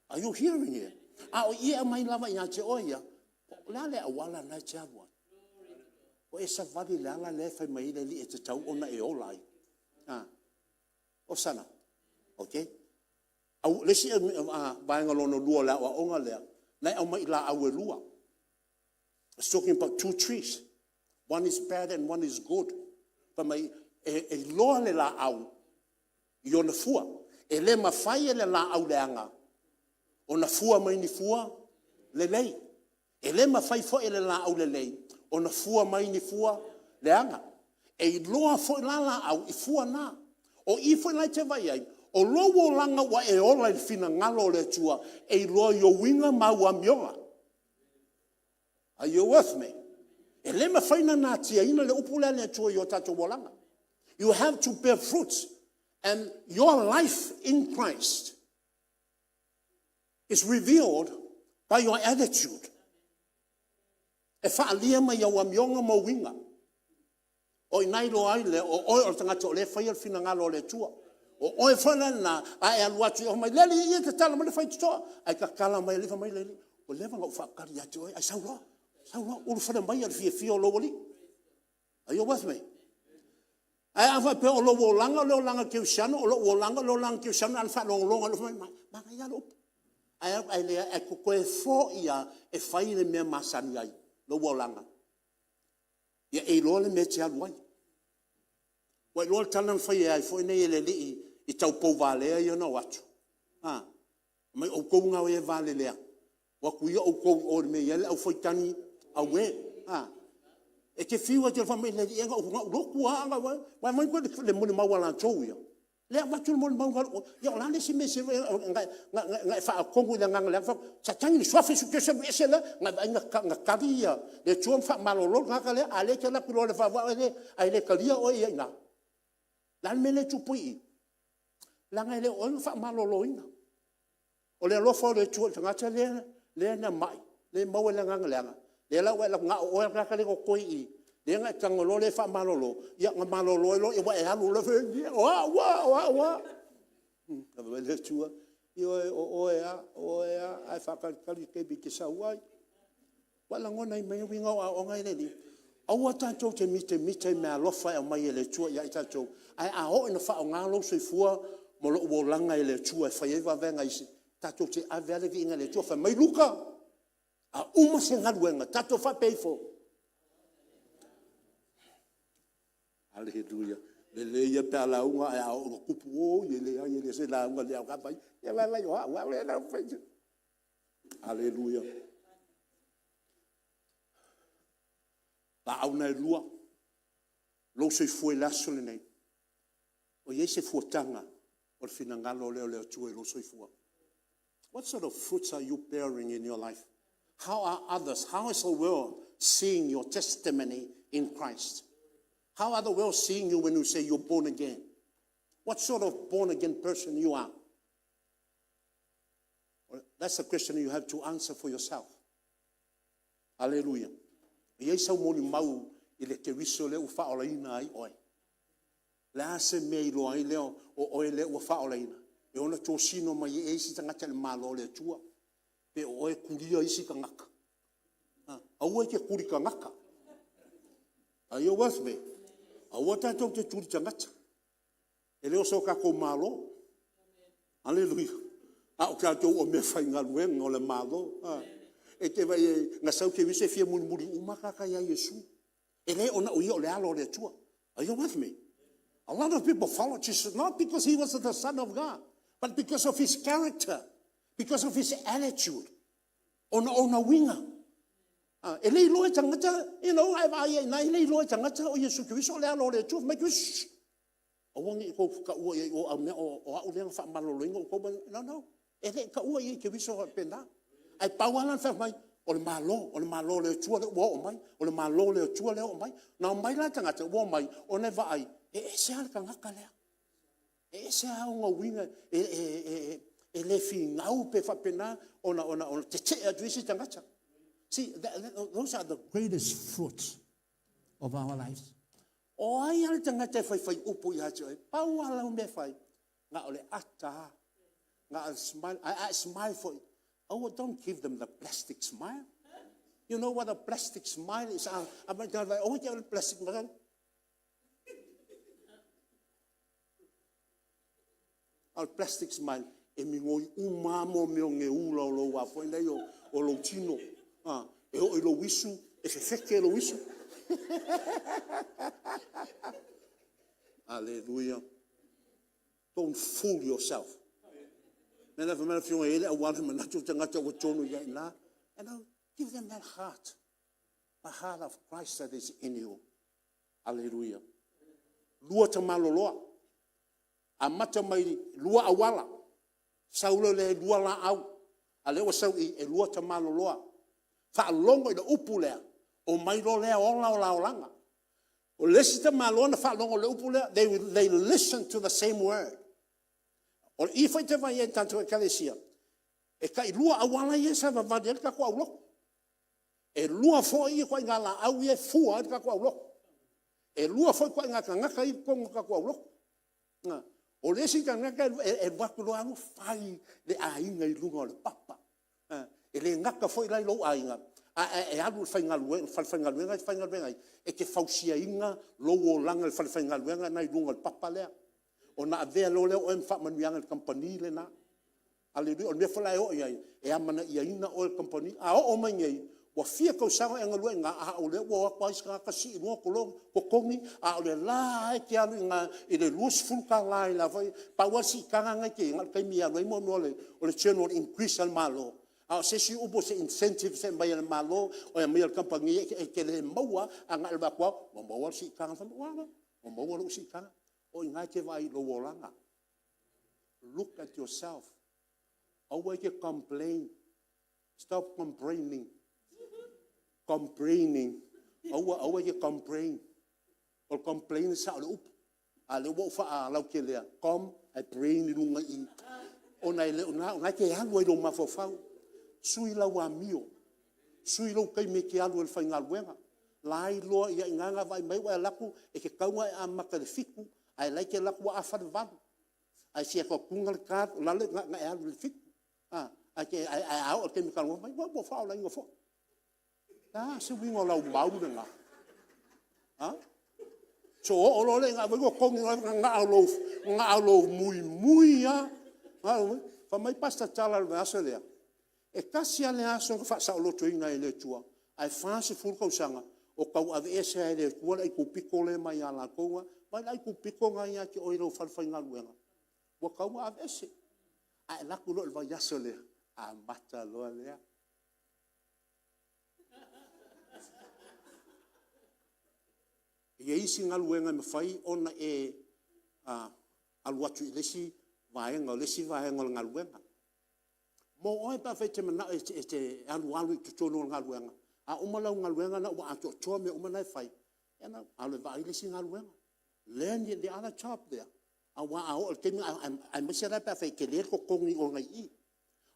Are you hearing me? A o i e aumai lava ia te oe ia, o le a le auala lena e te alu ai? Ua e savali i le ala lea e fai mai ai le Alii e tatau ona e ola ai. A. Osana. Ok. O le isi vaega lona lua o le aoaoga lea, na e aumai i laau e lua. It's talking about two trees. One is bad and one is good. Fai mai e iloa le laau i ona fua. E le mafai e le laau leaga ona fua mai ni fua lelei. E le mafai foi e le laau lelei ona fua mai ni fua leaga. E iloa foi la laau i fua na. O i foi la e te vaai i ai, o lou olaga ua e ola i le finagalo o le Atua, e iloa i ou uiga ma au amioga. Are you with me? E le mafai ona natiaina le upu lea a le Atua i o tatou olaga. You have to bear fruits and your life in Christ is revealed by your attitude. E faaalia mai au amioga ma uiga. O i ina e iloa ai lea, o oe o le tagata o lea e faia le finagalo o le Atua. O oe foi la lena, a e alu atu fai mai le alii e, tatala mai le faitotoa, ae tatala mai e le alii, fai mai le alii, ua leva ona ou faatali ia te oe, ae sau loa, sau loa, ulufale maia i le fiafia o lou alii. Are you with me? Ae a faapea o lou olaga o le olaga kerisiano, o lou olaga o le olaga kerisiano, ae na faalogologo lava, manaia lava le upu, ae leai, ae toe foi lava e fai le mea e masani ai, lou olaga. Ia e iloa le mea e te alu ai. Ua e iloa le tala na faia ai foi nei e le Alii i tau pouvalea ia na o atu, a? Fai mai outou na o e valelea, o atu ia outou i o i le mea e i ai le aufaitagi auē. A? E te fiu e te fai mai, le Alii e, na ou lotu lava au, ae vaai le molimau a latou ia, lea e avatu le molimau, ia o le a le isi mea na e faatonu i le agaga leaga, fai atu, Satani i le Suafa o Iesu Keriso alu ese lea. Na e vaai na kali le Atua ma faamalolo le tagata lea, a o lea e te alu atu loa i le vaovao ae le talia oe ia i ina. O le a le mea lea e tupu ai i i? Leaga e le o oe na faamaloloina. O le alofa o le Atua i le tagata lea na mai, lea e maua i le agaga leaga, lea la ua e alu atu na o oe lava le tagata lea e totoe i i, lea na e tago loa le faamalolo, ia na malolo ai loa ua e alu loa, o au a, o au a. Fai mai le Atua, ioe o oe lava, o oe lava, ae faatalitali i le taimi e te sau ai. Ua e lagona ai ma ia uiga o aoaoga ia a le Alii? Aua tatou te mitamita i meaalofa e aumai e le Atua ia i tatou, ae a oo ina faaaoga lou soifua ma lou olaga e le Atua e fai ai vaevaega a isi, tatou te ave lava le viiga i le Atua. Fai mai Luka, a uma se galuega, tatou faapea ifo, Aleluia. Lelei lava pe a lauga, ae a oo ina tupu, oi e leai e le o se lauga le aoga. Ia vaai o au lava lea na fai. Aleluia. O laau na e lua, lou soifua i le aso lenei, o i ai se fuataga o le finagalo lea o le Atua i lou soifua? What sort of fruits are you bearing in your life? How are others, how is the world seeing your testimony in Christ? How are the world seeing you when you say you're born again? What sort of born again person you are? Well, that's a question you have to answer for yourself. Aleluia. E i ai sau molimau i le Keriso lea ua faaolaina ai oe? O le a se mea e iloa ai lea o oe lea ua faaolaina? E ono tosino mai ai isi tagata i le Malo o le Atua. Pe o oe e tulia isi tagata. Aua e te tuli tagata. Are you with me? Aua tatou te tuli tagata. E le o so tatou Malo. Aleluia. A o tatou o meafaigaluega o le Malo. E te vaai i ai, na sau Keriso e fia mulimuli uma lava tagata ia Iesu. E le ona o Ia o le Alo o le Atua. Are you with me? A lot of people follow Jesus not because he was the son of God, but because of his character, because of his attitude. Ona o ona uiga. E le iloa e tagata, a e vaai ai i ina, e le iloa e tagata o Iesu Keriso o le Alo o le Atua. Fai mai Keriso, aua ne i outou taua i ai o au o au lea na faamaloloina outou. No, no. E le i taua i ai e Keriso faapena. Ae pau lava lana fai atu, o le Malo, o le Malo o le Atua lea ua oo mai. O le Malo o le Atua lea ua oo mai. Na omai la tagata ua omai ona e vaai, e ese lava le tagata lea. E ese lava ona uiga, e le finau pe faapena ona tetee atu i isi tagata. See, those are the greatest fruits of our lives. O ai lava le tagata e faifai upu ia te oe, pau lava lau mea e fai, na o le ata lava, na o le smile. Ae a e smile foi, aua, don't give them the plastic smile. You know what a plastic smile is? Aua e te plastic smile. A o le plastic smile, e migoi uma lava mea o geula o lou a foi nei o lou tino. E oo i lou isu, e fefete lou isu. Aleluia. Don't fool yourself. O le mea lena fai mai le Afioga e i ai le auala, e manatu le tagata ua tonu ai i ina. You know, give them that heart, the heart of Christ that is in you. Aleluia. Lua tamaloloa, amata mai lua auala, sau loa lea e lua laau, a o lea ua sau i i, e lua tamaloloa. Faalogo i le upu lea, omai loa lea ola o la olaga. O le isi tamaloa na faalogo i le upu lea, they listen to the same word. O i foi e te vaai ai i tatou Ekalesia, e tai lua auala ia e savavali ai le tatou aulotu. E lua foi ituaiga laau ia e fua ai le tatou aulotu. E lua foi ituaiga tagata ia e i totonu o le tatou aulotu. O le isi tagata e alu atu loa alu fai le aiga i luga o le papa. E le gata foi la i lou aiga, ae a e alu i le falefaigaluega e te faigaluega ai, e te fausiaina lou olaga i le falefaigaluega lena i luga o le papa lea, ona avea loa lea o oe ma faamanuiaga i le kamupani lena. Aleluia. O le mea foi la e oo i ai, e amanaiaina oe e le kamupani. A oo mai nei, ua fia tausaga o e galue i ina, a o lea ua o atu lava isi tagata sii i luga totogi, a o lea lava e te alu i ina i le $20 i le a foi… Pau lava le siitaga lena e te i ai, na o le taimi e alu ai o le general increase a le Malo, a o se isi upu o se incentive e aumai e le Malo e aumai e le kamupani, e te le maua lava. Ae na o le vaai atu lava ua maua le siitaga, ua a lea? Ua maua lou siitaga. O i ina e te vaai ai i lou olaga. Look at yourself. Aua e te complain, stop complaining, complaining. Aua aua e te complain. O le complain e sao i le upu, a o lea ua ou faalautelea, com ae brain i luga i i, ona e le o lena, o lena e te alu ai i lou mafaufau. Sui lau amio, sui lou taimi e te alu ai i le faigaluega. La e iloa i ina na vaai mai ai ua e alu atu, e tatau ona e amata i le 7:00 ae o la e te alu atu ua 7:45. Ae te alu atu le car o lalo na e alu i le 7:00. Ae a oo i le taimi e talanoa ai, ua ou faaolaina foi. O le a se uiga o lau mau lena? A? Sio oo loa lea ina vaai atu totogi, na o lou muimui lava. Fai mai Pastor Tala i le vaiaso lea, e tasi lava le aso na faasaolotoina ai e le Atua, ae 40 tausaga o tauaveese lava e le Atua le aikupito lea mai ia latou na. Vaai i le aikupito lena ia te oe i lou falefaigaluega, ua tatau ona aveese. Ae a e alu atu loa i le vaiaso lea, amata loa lea. E i ai isi galuega e mafai ona e alu atu i le isi vaega o le isi vaega o le galuega. Mo oe pe afai e te manao e te alualu i totonu o le galuega, a uma lau galuega lena ua atoatoa mea uma na e fai, ia alu e vaai le isi galuega. Learn the other job there, aua a oo i le taimi lena, aemaise la pe afai e tele le totogi i i.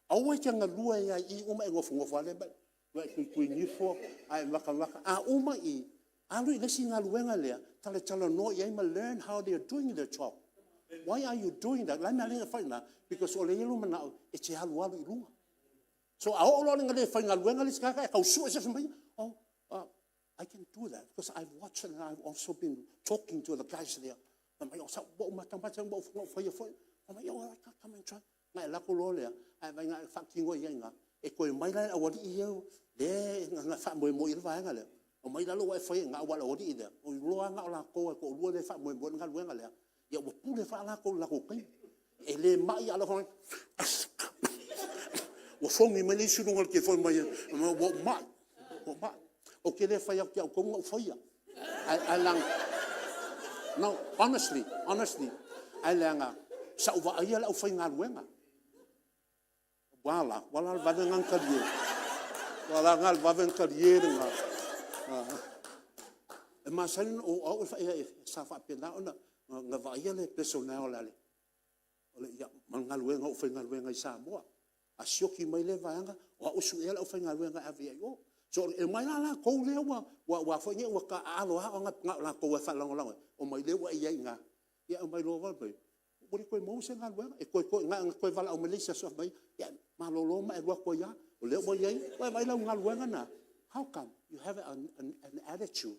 Aua e te galue ai lava i i, uma e nofonofo lava lea ma e tuitui nifo ma e matamata. A uma i, alu i le isi galuega lea, talatalanoa i ai ma learn how they are doing their job. Why are you doing that? O le a le mea e ala ai ona fai i ina? Because o lea e i ai lou manao e te alualu i luga. So a oo loa ina le faigaluega le isi tagata ae tau sue se isi, fai mai, oh, I can do that because I've watched and I've also been talking to the guys there. Fai mai, ua ou matamata ua ou faia foi. Fai mai, oh, come and try. Ona e alu atu loa lea, ae vaai ina e faatino i ai i ina, E toe omai la le aualii ia lea na faamoemoe i ai le vaega lea, omai lalo ua e fai i ina, aua o le aualii ia, ua iloa lava na o latou e toalua lea e faamoemoe i ai le galuega lea, ia ua pule foi latou i le latou taimi. E le mai ae ua fogi mai le isi i luga o le telefoni fai mai, ua ou mai, ua ou mai. Ou te le fai atu ia outou na ou faia, ae leaga, no, honestly, honestly, ae leaga sa ou vaaia le aufaigaluega. Ua a la? Ua a la le vave ona talie? Ua a la le vave ona talie lena? E masani ona, o au sa faapena ona vaaia le personnel a le, ma le galuega o lo o faigaluega i Samoa. A sioki mai lea vaega, o au e suea le aufaigaluega e ave ai i o. So e omai la latou lea ua taaalo lava na o latou e faalagolago i ai, omai lea ua e i ai i ina, ia omai loa ua le toe maua se galuega. Na ona toe valaau mai lava le isi aso fai mai, ia malolo ma e alu atu ai lava, o lea ua i ai… Ua e vaai i lau galuega lena? How come? You have an attitude,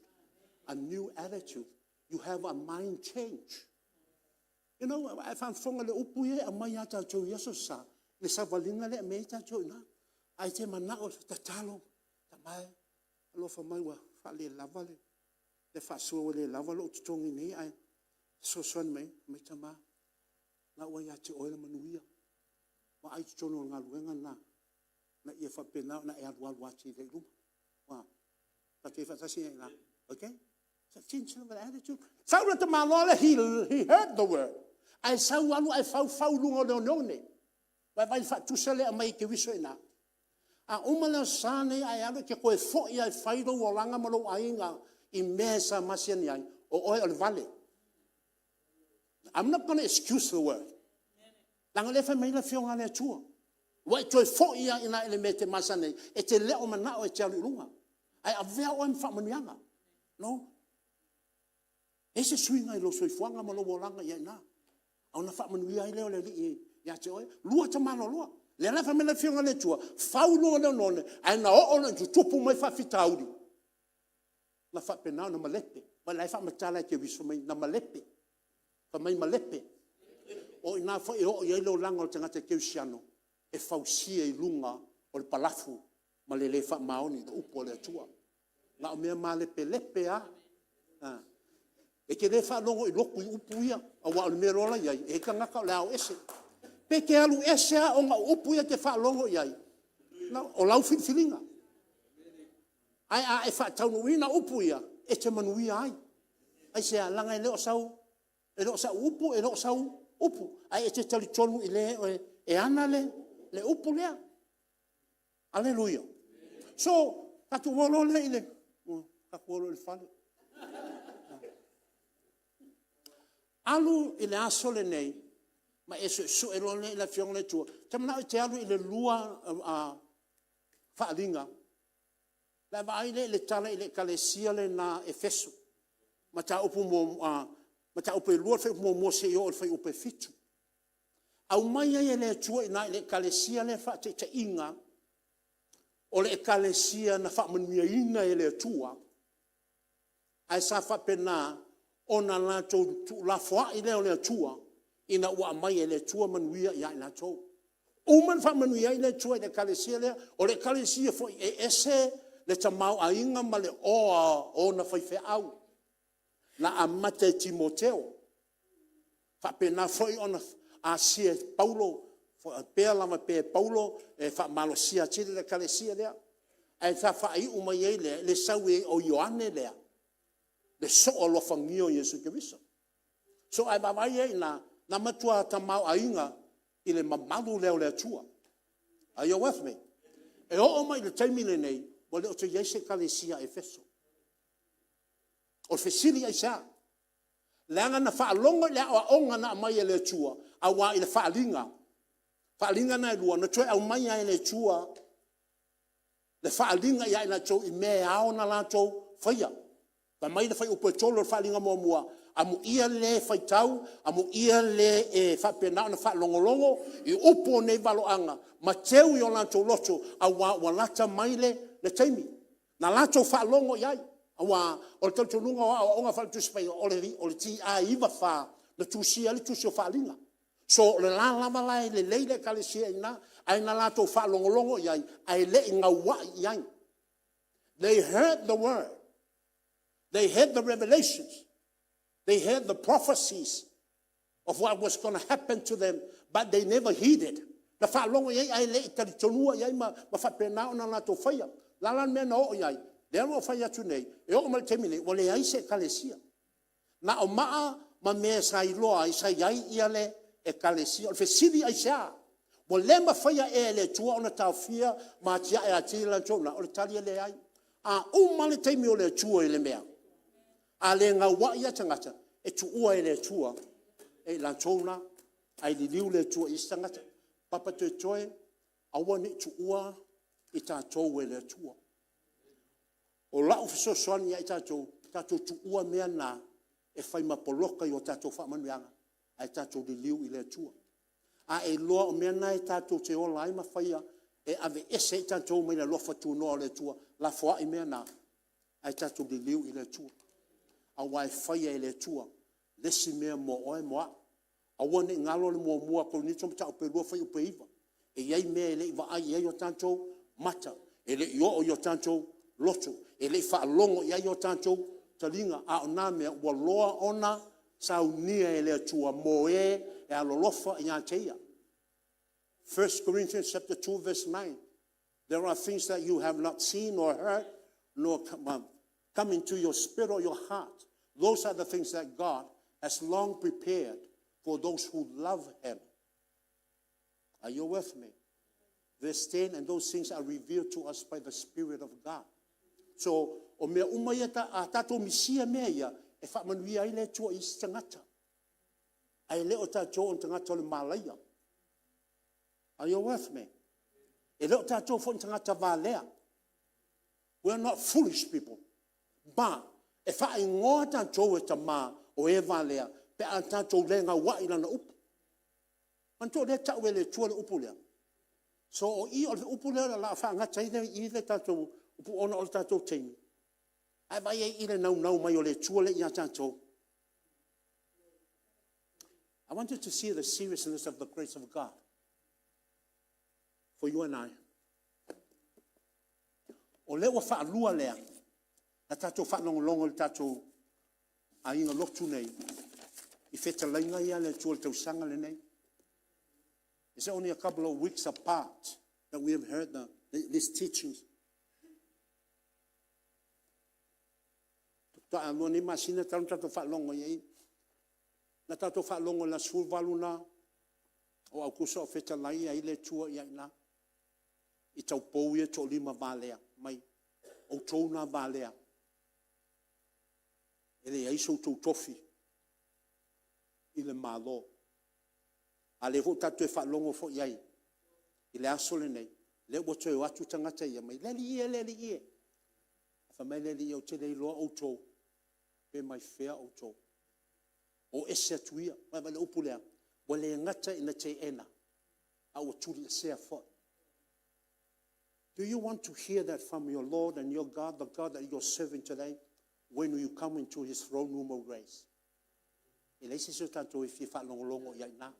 a new attitude, you have a mind change. You know, a e faafofoga i le upu ia e aumai ia tatou i aso sa, le savaliga lea e aumai ai tatou i ina. Ae e te manao e tatalo, Tama e, alofa mai ua faalelava le faasoa ua le lava lou totogi nei ae fesoasoani mai. Fai mai, tama, o lena ua ia te oe le manuia. Vaai i totonu o le galuega lena, ina ia faapena ona e alualu atili ai i luma. Tatou te i faatasi ai i ina, okay? Sau le tamaloa lea, he heard the word, ae sau alu ae faufau i luga o le oneone. Vaai i le faatusa lea e aumai e Keriso i ina. A uma le Aso Sa lenei ae alu, e te toe foi lava e fai lou olaga ma lou aiga i mea sa masiani ai, o oe o le vale. I'm not gonna excuse the word, leaga o lea e fai mai ai le Afioga a le Atua, ua e toe foi lava i ina i le mea e te masani ai, e te le o manao e te alu i luga, ae avea oe ma faamanuiaga. No. E i ai se suiga i lou soifuaga ma lou olaga i ina, ona faamanuia ai lea o le Alii ia te oe. Lua ta maloloa. O lea la e fai mai le Afioga a le Atua, fau i luga o le oneone, ae na oo ina tutupu mai faafitauli, na faapena ona malepe. O la e faamatala e Keriso, fai mai na malepe, fai mai malepe. O i ina foi e oo i ai le olaga o le tagata kerisiano, e fausia i luga o le palafu ma le le faamaoni i le upu a le Atua. Na o mea malepelepe lava. E te le faalogo i lotu i upu ia, aua o le mea loa la e i ai, e i ai tagata o le a o ese. Pe te alu ese lava ona o upu ia e te faalogo i ai, o lau filifiliga. Ae a e faataunuuina upu ia, e te manuia ai. Aisea? Leaga e le o sau upu e le o sau upu, ae e te talitonu i le e ana le upu lea. Aleluia! So, tatou o loa lea i le fale. Alu i le aso lenei ma e suesue loa lea i le Afioga a le Atua. E te manao e te alu i le lua faaaliga, ona e vaai lea i le tala i le ekalesia lena o Efeso, Mataupu 2 fuaiupu 1 seia oo i le fuaiupu 7. Aumai ai e le Atua i ina i le ekalesia lea faataitaiga, o le ekalesia na faamanuiaina e le Atua, ae sa faapena ona latou tuulafoai lea o le Atua ina ua aumai e le Atua manuia ia i latou. Uma ona faamanuia ai le Atua i le ekalesia lea, o le ekalesia foi e ese le tamaoaiga ma le oa o ona faifeau na amata e Timoteo, faapena foi ona asia e Paulo, faapea lava pea e Paulo e faamalosia atili le ekalesia lea. Ae sa faaiu mai ai lea i le sau ai o Ioane lea, le soo alofagia o Iesu Keriso. So, a e vaavaai i ai i ina, na matua tamaoaiga i le mamalu lea o le Atua. Are you with me? E oo mai i le taimi lenei, ua le o toe i ai se ekalesia a Efeso. O le fesili, aisea? Leaga na faalogo i le aoaoga na aumai e le Atua, aua i le faaaliga, faaaliga na e lua, na toe aumai lava e le Atua le faaaliga ia i latou i mea e ao ona latou faia. Fai mai le fuaiupu 3 o le faaaliga muamua, amuia le faitau, amuia le e faapena ona faalogologo i upu o nei valoaga ma teu i o latou loto, aua ua lata mai le taimi. Na latou faalogo i ai, aua o le talitonuga o aoaoga faale-Tusi Paia, o le T.I. 94 na tusia ai le tusi o Faaaliga. So o le la lava la e lelei le ekalesia i ina, ae na latou faalogologo i ai, ae le i gauai i ai. They heard the word. They had the revelations. They had the prophecies of what was going to happen to them, but they never heeded. Na faalogo i ai ae le i talitonua i ai ma faapena ona latou faia. O le a la le mea na oo i ai? Lea ua ou fai atu nei, e oo mai i le taimi lenei, ua leai se ekalesia. Na o maa ma me sa iloa ai sa i ai le ekalesia. O le fesili aisea? Ua le mafaia ea e le Atua ona taofia ma atiae atili latou na? O le tali e leai. A uma lava le taimi o le Atua i le mea, a le gauai lava tagata, e tuua e le Atua e i latou na, ae liliu le Atua i isi tagata. Papatoetoe, aua ne i tuua i tatou e le Atua. O lau fesoasoani ia i tatou, tatou tuua mea na e fai ma poloka i a tatou faamanuiaga, ae tatou liliu i le Atua. A e iloa o mea na tatou te ola ai ma faia e aveese ai tatou mai le alofa tunoa o le Atua, lafoai mea na, ae tatou liliu i le Atua, aua e faia e le Atua le isi mea mo oe mo au. Aua ne i galo le 1 Korinito 2 fuaiupu 9, e i ai mea e le i vaai i ai o tatou mata, e le i oo i o tatou loto, e le i faalogo i ai o tatou taliga, a o na mea ua loa ona saunia e le Atua mo e alolofa ia te Ia. 1 Corinthians 2:9, there are things that you have not seen or heard, nor come into your spirit or your heart. Those are the things that God has long prepared for those who love Him. Are you with me? Verse 10, and those things are revealed to us by the Spirit of God. So, o mea uma ia, a tatou misia mea ia, e faamanuia ai le Atua i isi tagata. Ae le o tatou o tagata o le malaia. Are you with me? E le o tatou foi ni tagata valea. We are not foolish people. But, e faaigoa tatou e tama o e valea pe a tatou le gauai i lana upu. Manatua o lea e tau e le Atua le upu lea. So o i o le upu lea o le a faagata ai i le tatou upu ona o le tatou taimi. Ae vaai ai i le naunau mai o le Atua lea ia tatou. I want you to see the seriousness of the grace of God for you and I. O lea ua faalua lea na tatou faalogologo i le tatou aiga lotu nei i fetalaiga ia a le Atua i le tausaga lenei. It's only a couple of weeks apart that we have heard these teachings. Faatoa 2 nei masina talu ona tatou faalogo i ai. Na tatou faalogo i le aso 18 na o Aukuso o fetalai ai le Atua ia i ina i taupou ia e toalima valea mai, outou na valea, e leai so outou tofi i le Malo. A o lea foi ua tatou toe faalogo foi i ai i le aso lenei, o lea ua toe o atu tagata ia, le Alii e, le Alii e. Ae fai mai le Alii, ou te le iloa outou pe mai fea outou. O ese atu ia. Vaai i le upu lea? Ua le gata ina teena, a ua tuliesea foi. Do you want to hear that from your Lord and your God, the God that you are serving today, when you come into his throne room of grace? E leai se isi o tatou e fia faalogologo i ai i ina.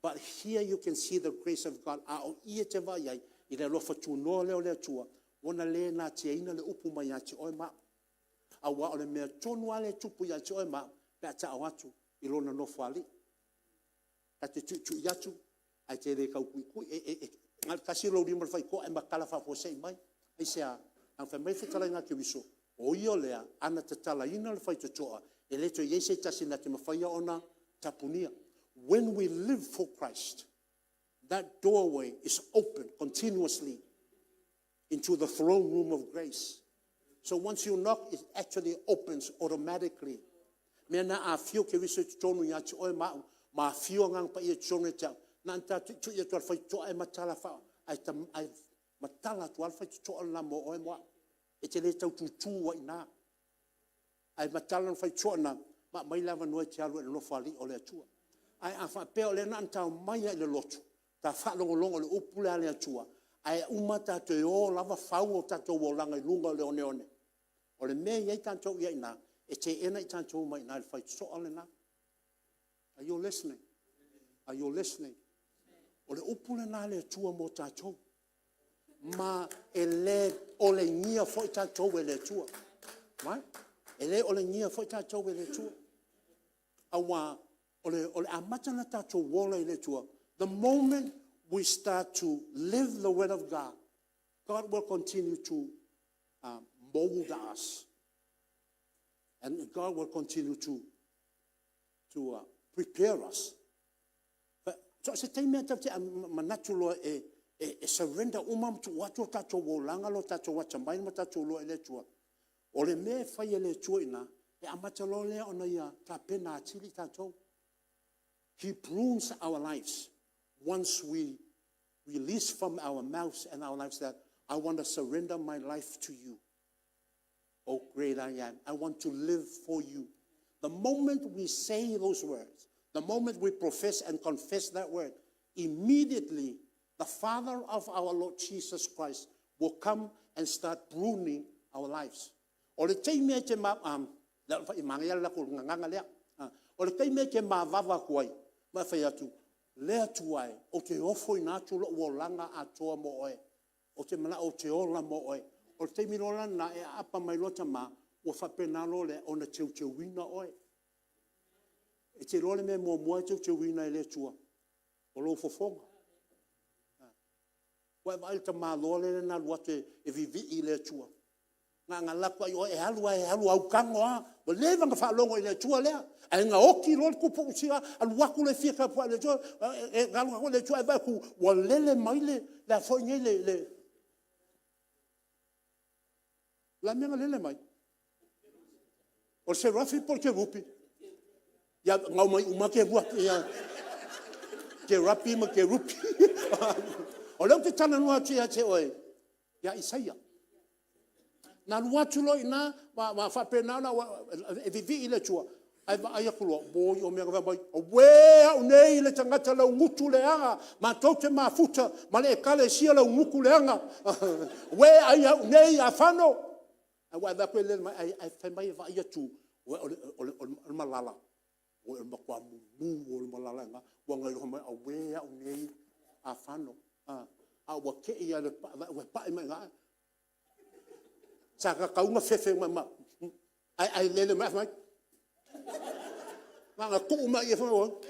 But here you can see the grace of God. A o i e te vaai ai i le alofa tunoa lea o le Atua, ua na le natiaina le upu mai ia te oe ma au. Aua o le mea tonu lava lea e tupu ia te oe ma au, pe a tao atu i lona Nofoalii. Ta te tuitui atu, ae te le tau tuitui. E na o le tasi lou lima i le faitotoa ae matala faafuasei mai. Aisea? Leaga fai mai le fetalaiga a Keriso, o ia lea, a na tatalaina le faitotoa, e le toe i ai se tasi na te mafaia ona tapunia. When we live for Christ, that doorway is open continuously into the throne room of grace. So once you knock, it actually opens automatically. Mea na afio Keriso i totonu ia te oe ma au, ma afio Agaga Paia i totonu ia te au, na ona ta tuitui atu lava i le faitotoa ae matala atu lava le faitotoa lena mo oe ma au. E te le tau tutu ai i ina. Ae matala le faitotoa lena ma aumai le avanoa e te alu ai i le Nofoalii o le Atua. Ae a faapea o lea na ona ta omai lava i le lotu, ta faalogologo i le upu lea a le Atua, ae uma ta toe o lava fau o tatou olaga i luga o le oneone. O le mea e i ai tatou i ai i ina, e teena i tatou mai i ina i le faitotoa lena. Are you listening? Are you listening? O le upu lena a le Atua mo tatou. Ma e le olegia foi tatou e le Atua. Right? E le olegia foi tatou e le Atua. Aua o le amata ona tatou ola i le Atua, the moment we start to live the word of God, God will continue to mold us. And God will continue to prepare us. So o se taimi lava tatou te manatu loa e surrender uma ma tuu atu o tatou olaga, lo tatou atamai ma tatou iloa i le Atua, o le mea e fai e le Atua i ina, e amata loa lea ona Ia tapena atili tatou. He prunes our lives once we release from our mouths and our lives that I want to surrender my life to you. Oh, great I am. I want to live for you. The moment we say those words, the moment we profess and confess that word, immediately the Father of our Lord Jesus Christ will come and start pruning our lives. O le taimi e te ma le fa manaia le latou gagana lea. O le taimi e te mavava atu ai, ma fai atu, le Atua e, ou te ofoina atu lou olaga atoa mo oe. Ou te manao ou te ola mo oe. O le taimi loa la lena e aapa mai loa tama, ua faapena loa lea ona teuteuina oe. E te iloa le mea muamua e teuteuina e le Atua? O lou fofoga. Ua e vaai i le tamaloa lea na alu atu e vivii i le Atua. Na ona alu atu lava e alu e alu, autago lava. Ua leva ona faalogo i le Atua lea. Ae na oti loa le tupu sia, alu atu lea e fia tapuai i le Atua. E alu atu le Atua ae vaai atu ua lele mai le a foi nei le... O le a le mea na lele mai? O le serafi po o le kerupi? Ia na omai uma lava kerapi ma kerupi. O lea ou te talanoa atu ia te oe ia Isaia. Na alu atu loa i ina ma faapena ona e vivii i le Atua, ae vaai atu loa, oi fai mai, auē au nei le tagata laugutu leaga, matou te mafuta ma le ekalesia laugutu leaga. Auē ai au nei a fano. Ae ua e vaai atu e lele mai, ae fai mai e vaai atu, o le malala, o le matua mumu lava o le malala i ina. Ua na iloa fai mai, auē au nei a fano. A ua te i lava ua pai mai i ina, sa tatau ona fefe mai, ae lele mai ae fai mai, na ona tuu mai i i,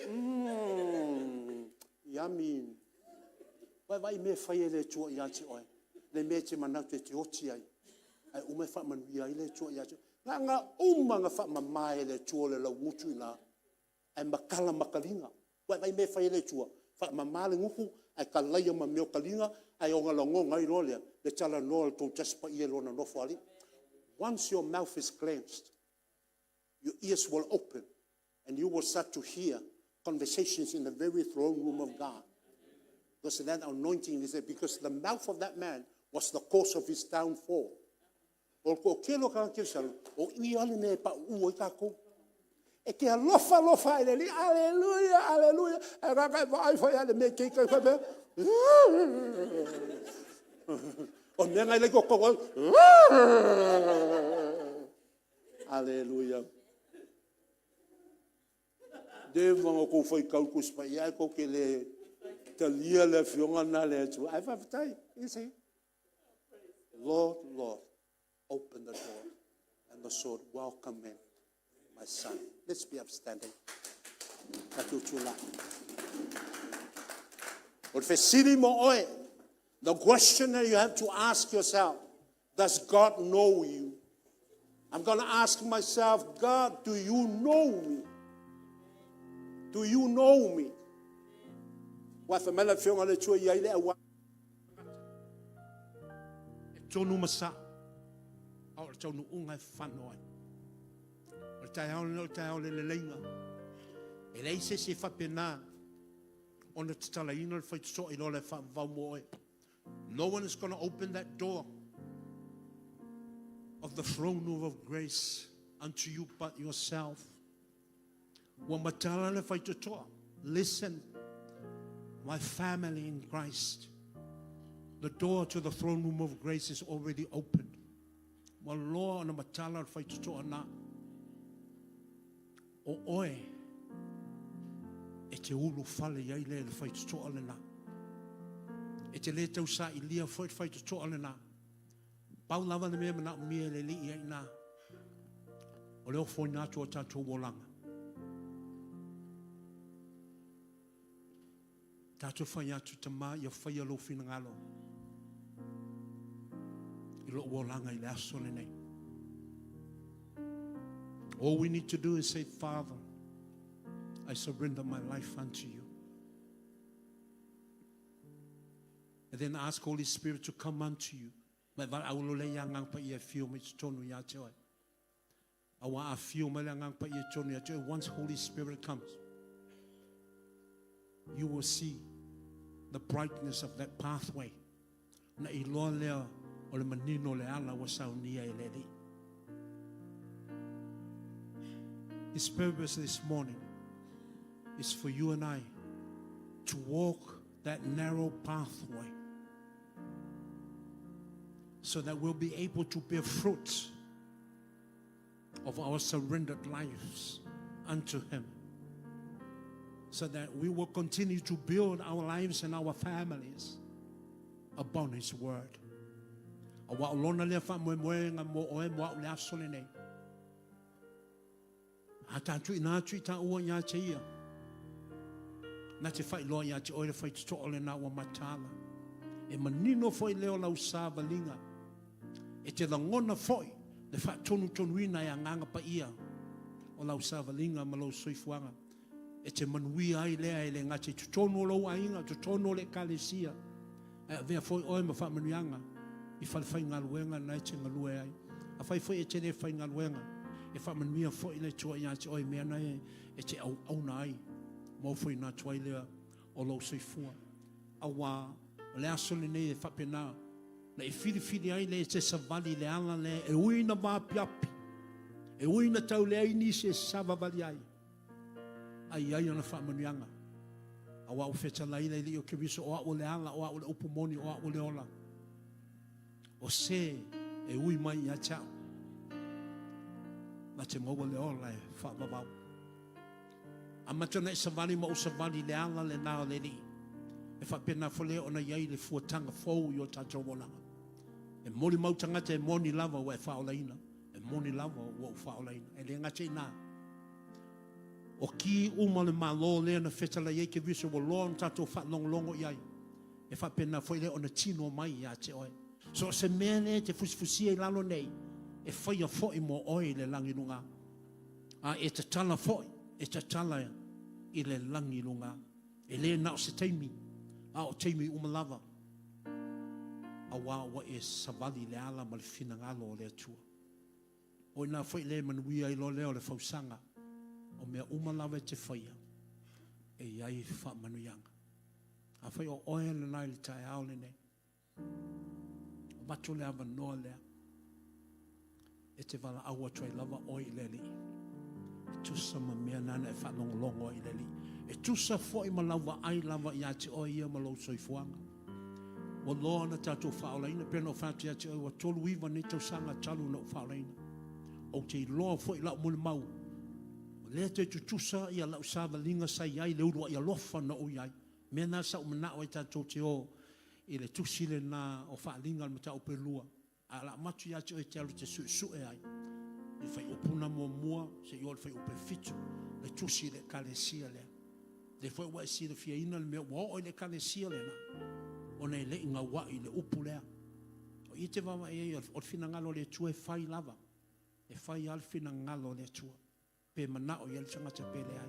umm yummy. Ua e vaai i mea e fai e le Atua ia te oe? Le mea e te manatu e te oti ai, ae uma e faamanuia ai le Atua ia te oe. Na ona uma ona faamama e le Atua le laugutu i ina, ae matala ma taliga. Ua e vaai i mea e fai e le Atua? Faamama le gutu ae kalaia ma mea o taliga, ae ona lagona ai loa lea le talanoa a le tou Tusi Paia i Lona Nofoalii. Once your mouth is cleansed, your ears will open and you will start to hear conversations in the very throne room of God. Because that anointing is there. Because the mouth of that man was the cause of his downfall. O le toatele o tagata kerisiano, o i lava le mea e pauu ai tatou. E te alofa alofa lava i le Alii, aleluia, aleluia, ae na ona e vaai foi lava i le mea e te faapea, o le mea lena e i totonu o au. Aleluia. Leva ona outou faitau i le Tusi Paia ae tou te le talia le Afioga lena a le Atua. Ae faafetai. You see? Lord, Lord, open the door. And the sword, welcome him, my son. Let's be upstanding. Tatou tulai. O le fesili mo oe, the question that you have to ask yourself, does God know you? I'm going to ask myself, God, do you know me? Do you know me? Ua fai mai le Afioga a le Atua i ai le auala e tonu ma sao, a o le taunuuga e fano ai. O le taeao lenei o le taeao o le leleiga. E leai se isi e faapena ona tatalaina le faitotoa i lo le faavavau mo oe. No one is going to open that door of the throne room of grace unto you but yourself. Ua matala le faitotoa. Listen, my family in Christ. The door to the throne room of grace is already opened. Ua loa ona matala le faitotoa na. O oe e te ulufale i ai lea i le faitotoa lena. E te le tau sailia foi le faitotoa lena. Pau lava le mea e manaomia e le Alii ia i ina, o le ofoina atu o tatou olaga. Tatou fai atu, Tama, ia faia lou finagalo i lou olaga i le aso lenei. All we need to do is say, Father, I surrender my life unto you. And then ask Holy Spirit to come unto you. Ma e valaau loa lea i Agaga Paia e afio mai totonu ia te oe. Aua a afio mai le Agaga Paia i totonu ia te oe, once Holy Spirit comes, you will see the brightness of that pathway. Na iloa lea o le manino o le ala ua saunia e le Alii. His purpose this morning is for you and I to walk that narrow pathway so that we'll be able to bear fruits of our surrendered lives unto Him, so that we will continue to build our lives and our families upon His word. Aua o lona lea faamoemoega mo oe mo au le aso lenei. A ta tuuina atu i taua ia te ia, na te faailoa ia te oe le faitotoa lena ua mataala. E manino foi lea o lau savaliga. E te lagona foi le faatonutonuina e Agaga Paia o lau savaliga ma lou soifuaga. E te manuia ai lea e le gata i totonu o lou aiga, totonu o le Ekalesia, ae avea foi oe ma faamanuiaga i falefaigaluega na e te galue ai. Afai foi e te le faigaluega, e faamanuia foi le Atua ia te oe i mea na e te auauna ai, ma ofoina atu ai lea o lou soifua. Aua o le aso lenei e faapena na e filifili ai le e te savali i le ala lea e ui ina vaapiapi, e ui ina tau leai nisi e savavali ai, a i ai ana faamanuiaga. Aua ua fetalai le Alii o Keriso, o au o le ala, o au o le upu moni, o au o le ola. O se e ui mai ia te au, na te maua le ola e faavavau. Amata ona e savali ma ou savali i le ala lena o le Alii, e faapena foi lea ona i ai le fuataga fou i o tatou olaga. E molimau tagata e moni lava ua e faaolaina, e moni lava ua ou faaolaina. E le gata i ina, o ki uma o le Malo lea na fetalai ai Keriso ua loa ona tatou faalogologo i ai, e faapena foi lea ona tino mai ia te oe. So o se mea lea e te fusifusia i lalo nei, e faia foi mo oe i le lagi luga. A e tatala foi, e tatala i le lagi luga. E le na o se taimi, a o taimi uma lava. Aua ua e savali i le ala ma le finagalo o le Atua. O ina foi le manuia ai loa lea o le fausaga, o mea uma lava e te faia, e i ai faamanuiaga. Afai o oe lena i le taeao lenei, avatu le avanoa lea e te valaau atu ai lava oe i le Alii, e tusa ma mea nana e faalogologo ai i le Alii, e tusa foi ma lau vaai lava ia te oe ia ma lou soifuaga. Ua loa ona tatou faaolaina, pei ona ou fai atu ia te oe, ua 39 nei tausaga talu ona ou faaolaina. Ou te iloa foi lau molimau, o lea toe tutusa ia lau savaliga sa i ai le uluai alofa na ou i ai. Mea na sa ou manao ai tatou te o i le tusi lena o Faaaliga o le mataupu e lua, ae o le a avatu ia te oe e te alu e te suesue ai i le fuaiupu lena muamua seia oo i le fuaiupu e 7, le tusi i le Ekalesia lea. O lea foi ua e silafiaina le mea ua oo i le Ekalesia lena, ona e le i gauai i le upu lea. O i e te vaavaai i ai, o le finagalo o le Atua e fai lava. E fai lava le finagalo o le Atua, pe manao i ai le tagata pe leai.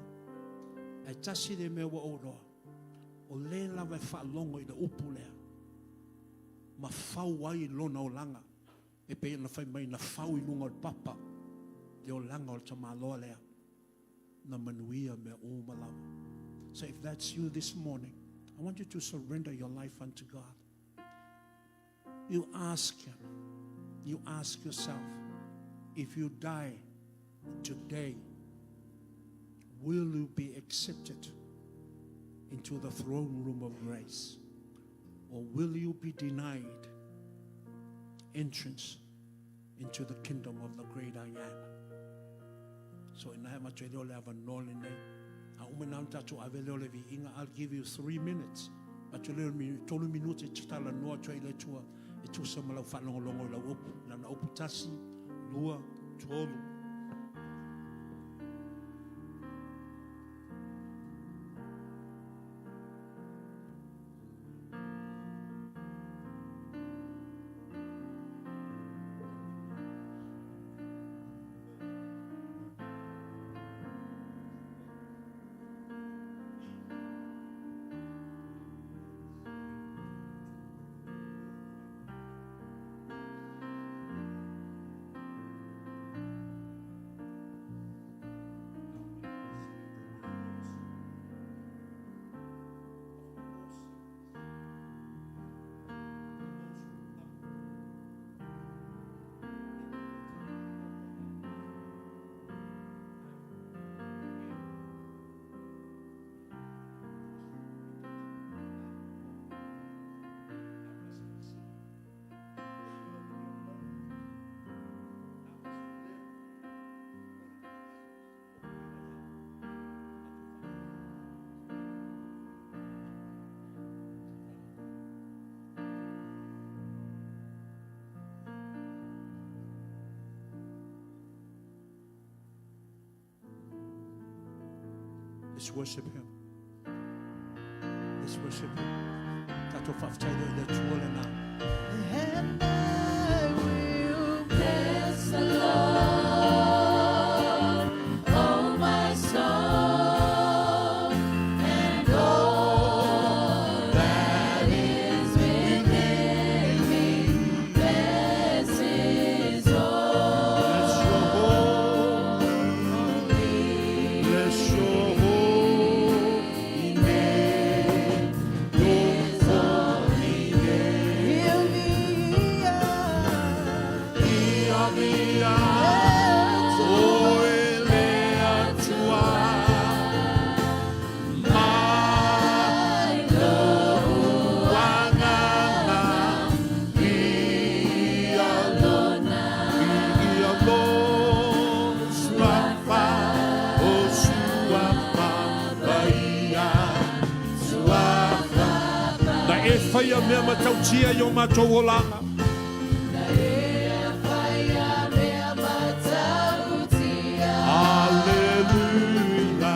Ae tasi le mea ua ou iloa, o le lava e faalogo i le upu lea, ma fau ai lona olaga, e pei ona fai mai na fau i luga o le papa le olaga o le tamaloa lea, na manuia mea uma lava. So if that's you this morning, I want you to surrender your life unto God. You ask Him, you ask yourself, if you die today, will you be accepted into the throne room of grace? Or will you be denied entrance into the kingdom of the great I am? So ina he avatu ai lea o le avanoa lenei. A uma ina ona tatou ave lea o le viiga, I'll give you 3 minutes. Avatu lea o le tolu minute e te talanoa atu ai i le Atua e tusa ma lau faalogologo i lau upu. Na ona upu tasi, lua, tolu. Let's worship him. Let's worship him. Tatou faafetai lea i le Atua lena. And I will bless the Lord, oh my soul, and all that is within me. Bless His Bless your holy, bless your holy name, your holy name. Ia mia, o e le Atua, ma lou agaga, ia lona, ia lou suafa, o suafa paia, suafa. Na e faia mea matautia i o matou olaga. Aleluia.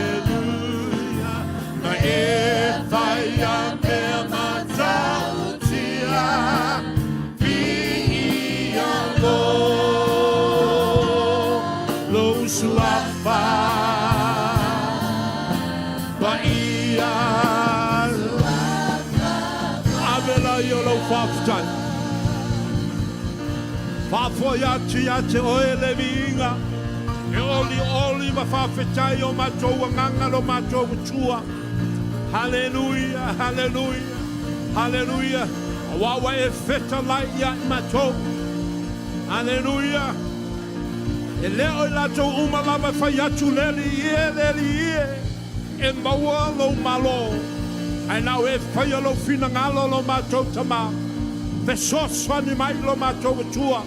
Aleluia. Na e faia mea matautia, viia lo, lou suafa paia. Ave la i o lau faafetai. Faafoi atu ia te oe le viiga, e olioli ma faafetai o matou agaga lo matou Atua. Haleluia, haleluia, haleluia. Aua ua e fetalai ia i matou. Haleluia. E le o i latou uma lava e fai atu, Le Alii e, le Alii e, e maua lou Malo, ae na o e faia lou finagalo lo matou Tama. Fesoasoani mai lo matou Atua,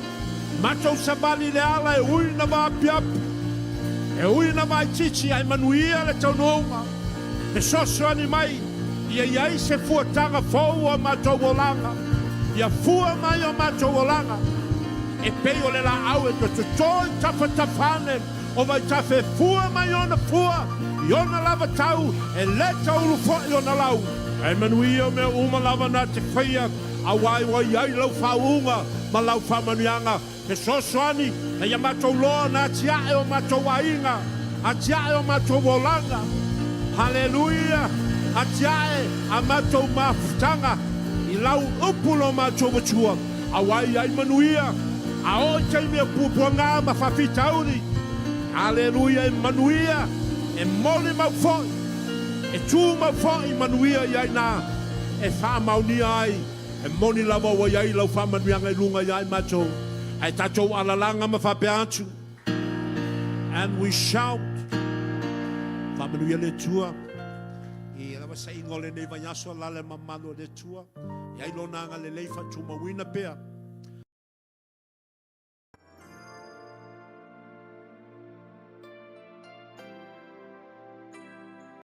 matou savali i le ala e ui ina vaapiapi, e ui ina vaaitiiti, ae manuia le taunuuga. Fesoasoani mai ia i ai se fuataga fou o a matou olaga, ia fua mai o matou olaga e pei o le laau e toe toto i tafatafa ane o vaitafe e fua mai ona fua i ona lava tau e le taulu foi ona lau. Ae manuia o mea uma lava na te faia auā ua i ai lau faauuga ma lau faamanuiaga. Fesoasoani na ia matou loa na atiae o matou aiga, atiae o matou olaga. Haleluia! Atiae a matou mafutaga i lau upu lo matou Atua, auā i ai manuia, a oo i taimi e puapuaga ma faafitauli. Haleluia! E manuia, e molimau foi, e tumau foi manuia i ai na e faamaonia ai. E moni lava ua i ai lau faamanuiaga i luga ia i matou, ae tatou alalaga ma faapea atu, And we shout, Faamanuia le Atua i lava saiga o lenei vaiaso, alala le mamalu o le Atua, i ai Lona agalelei faatumauina pea.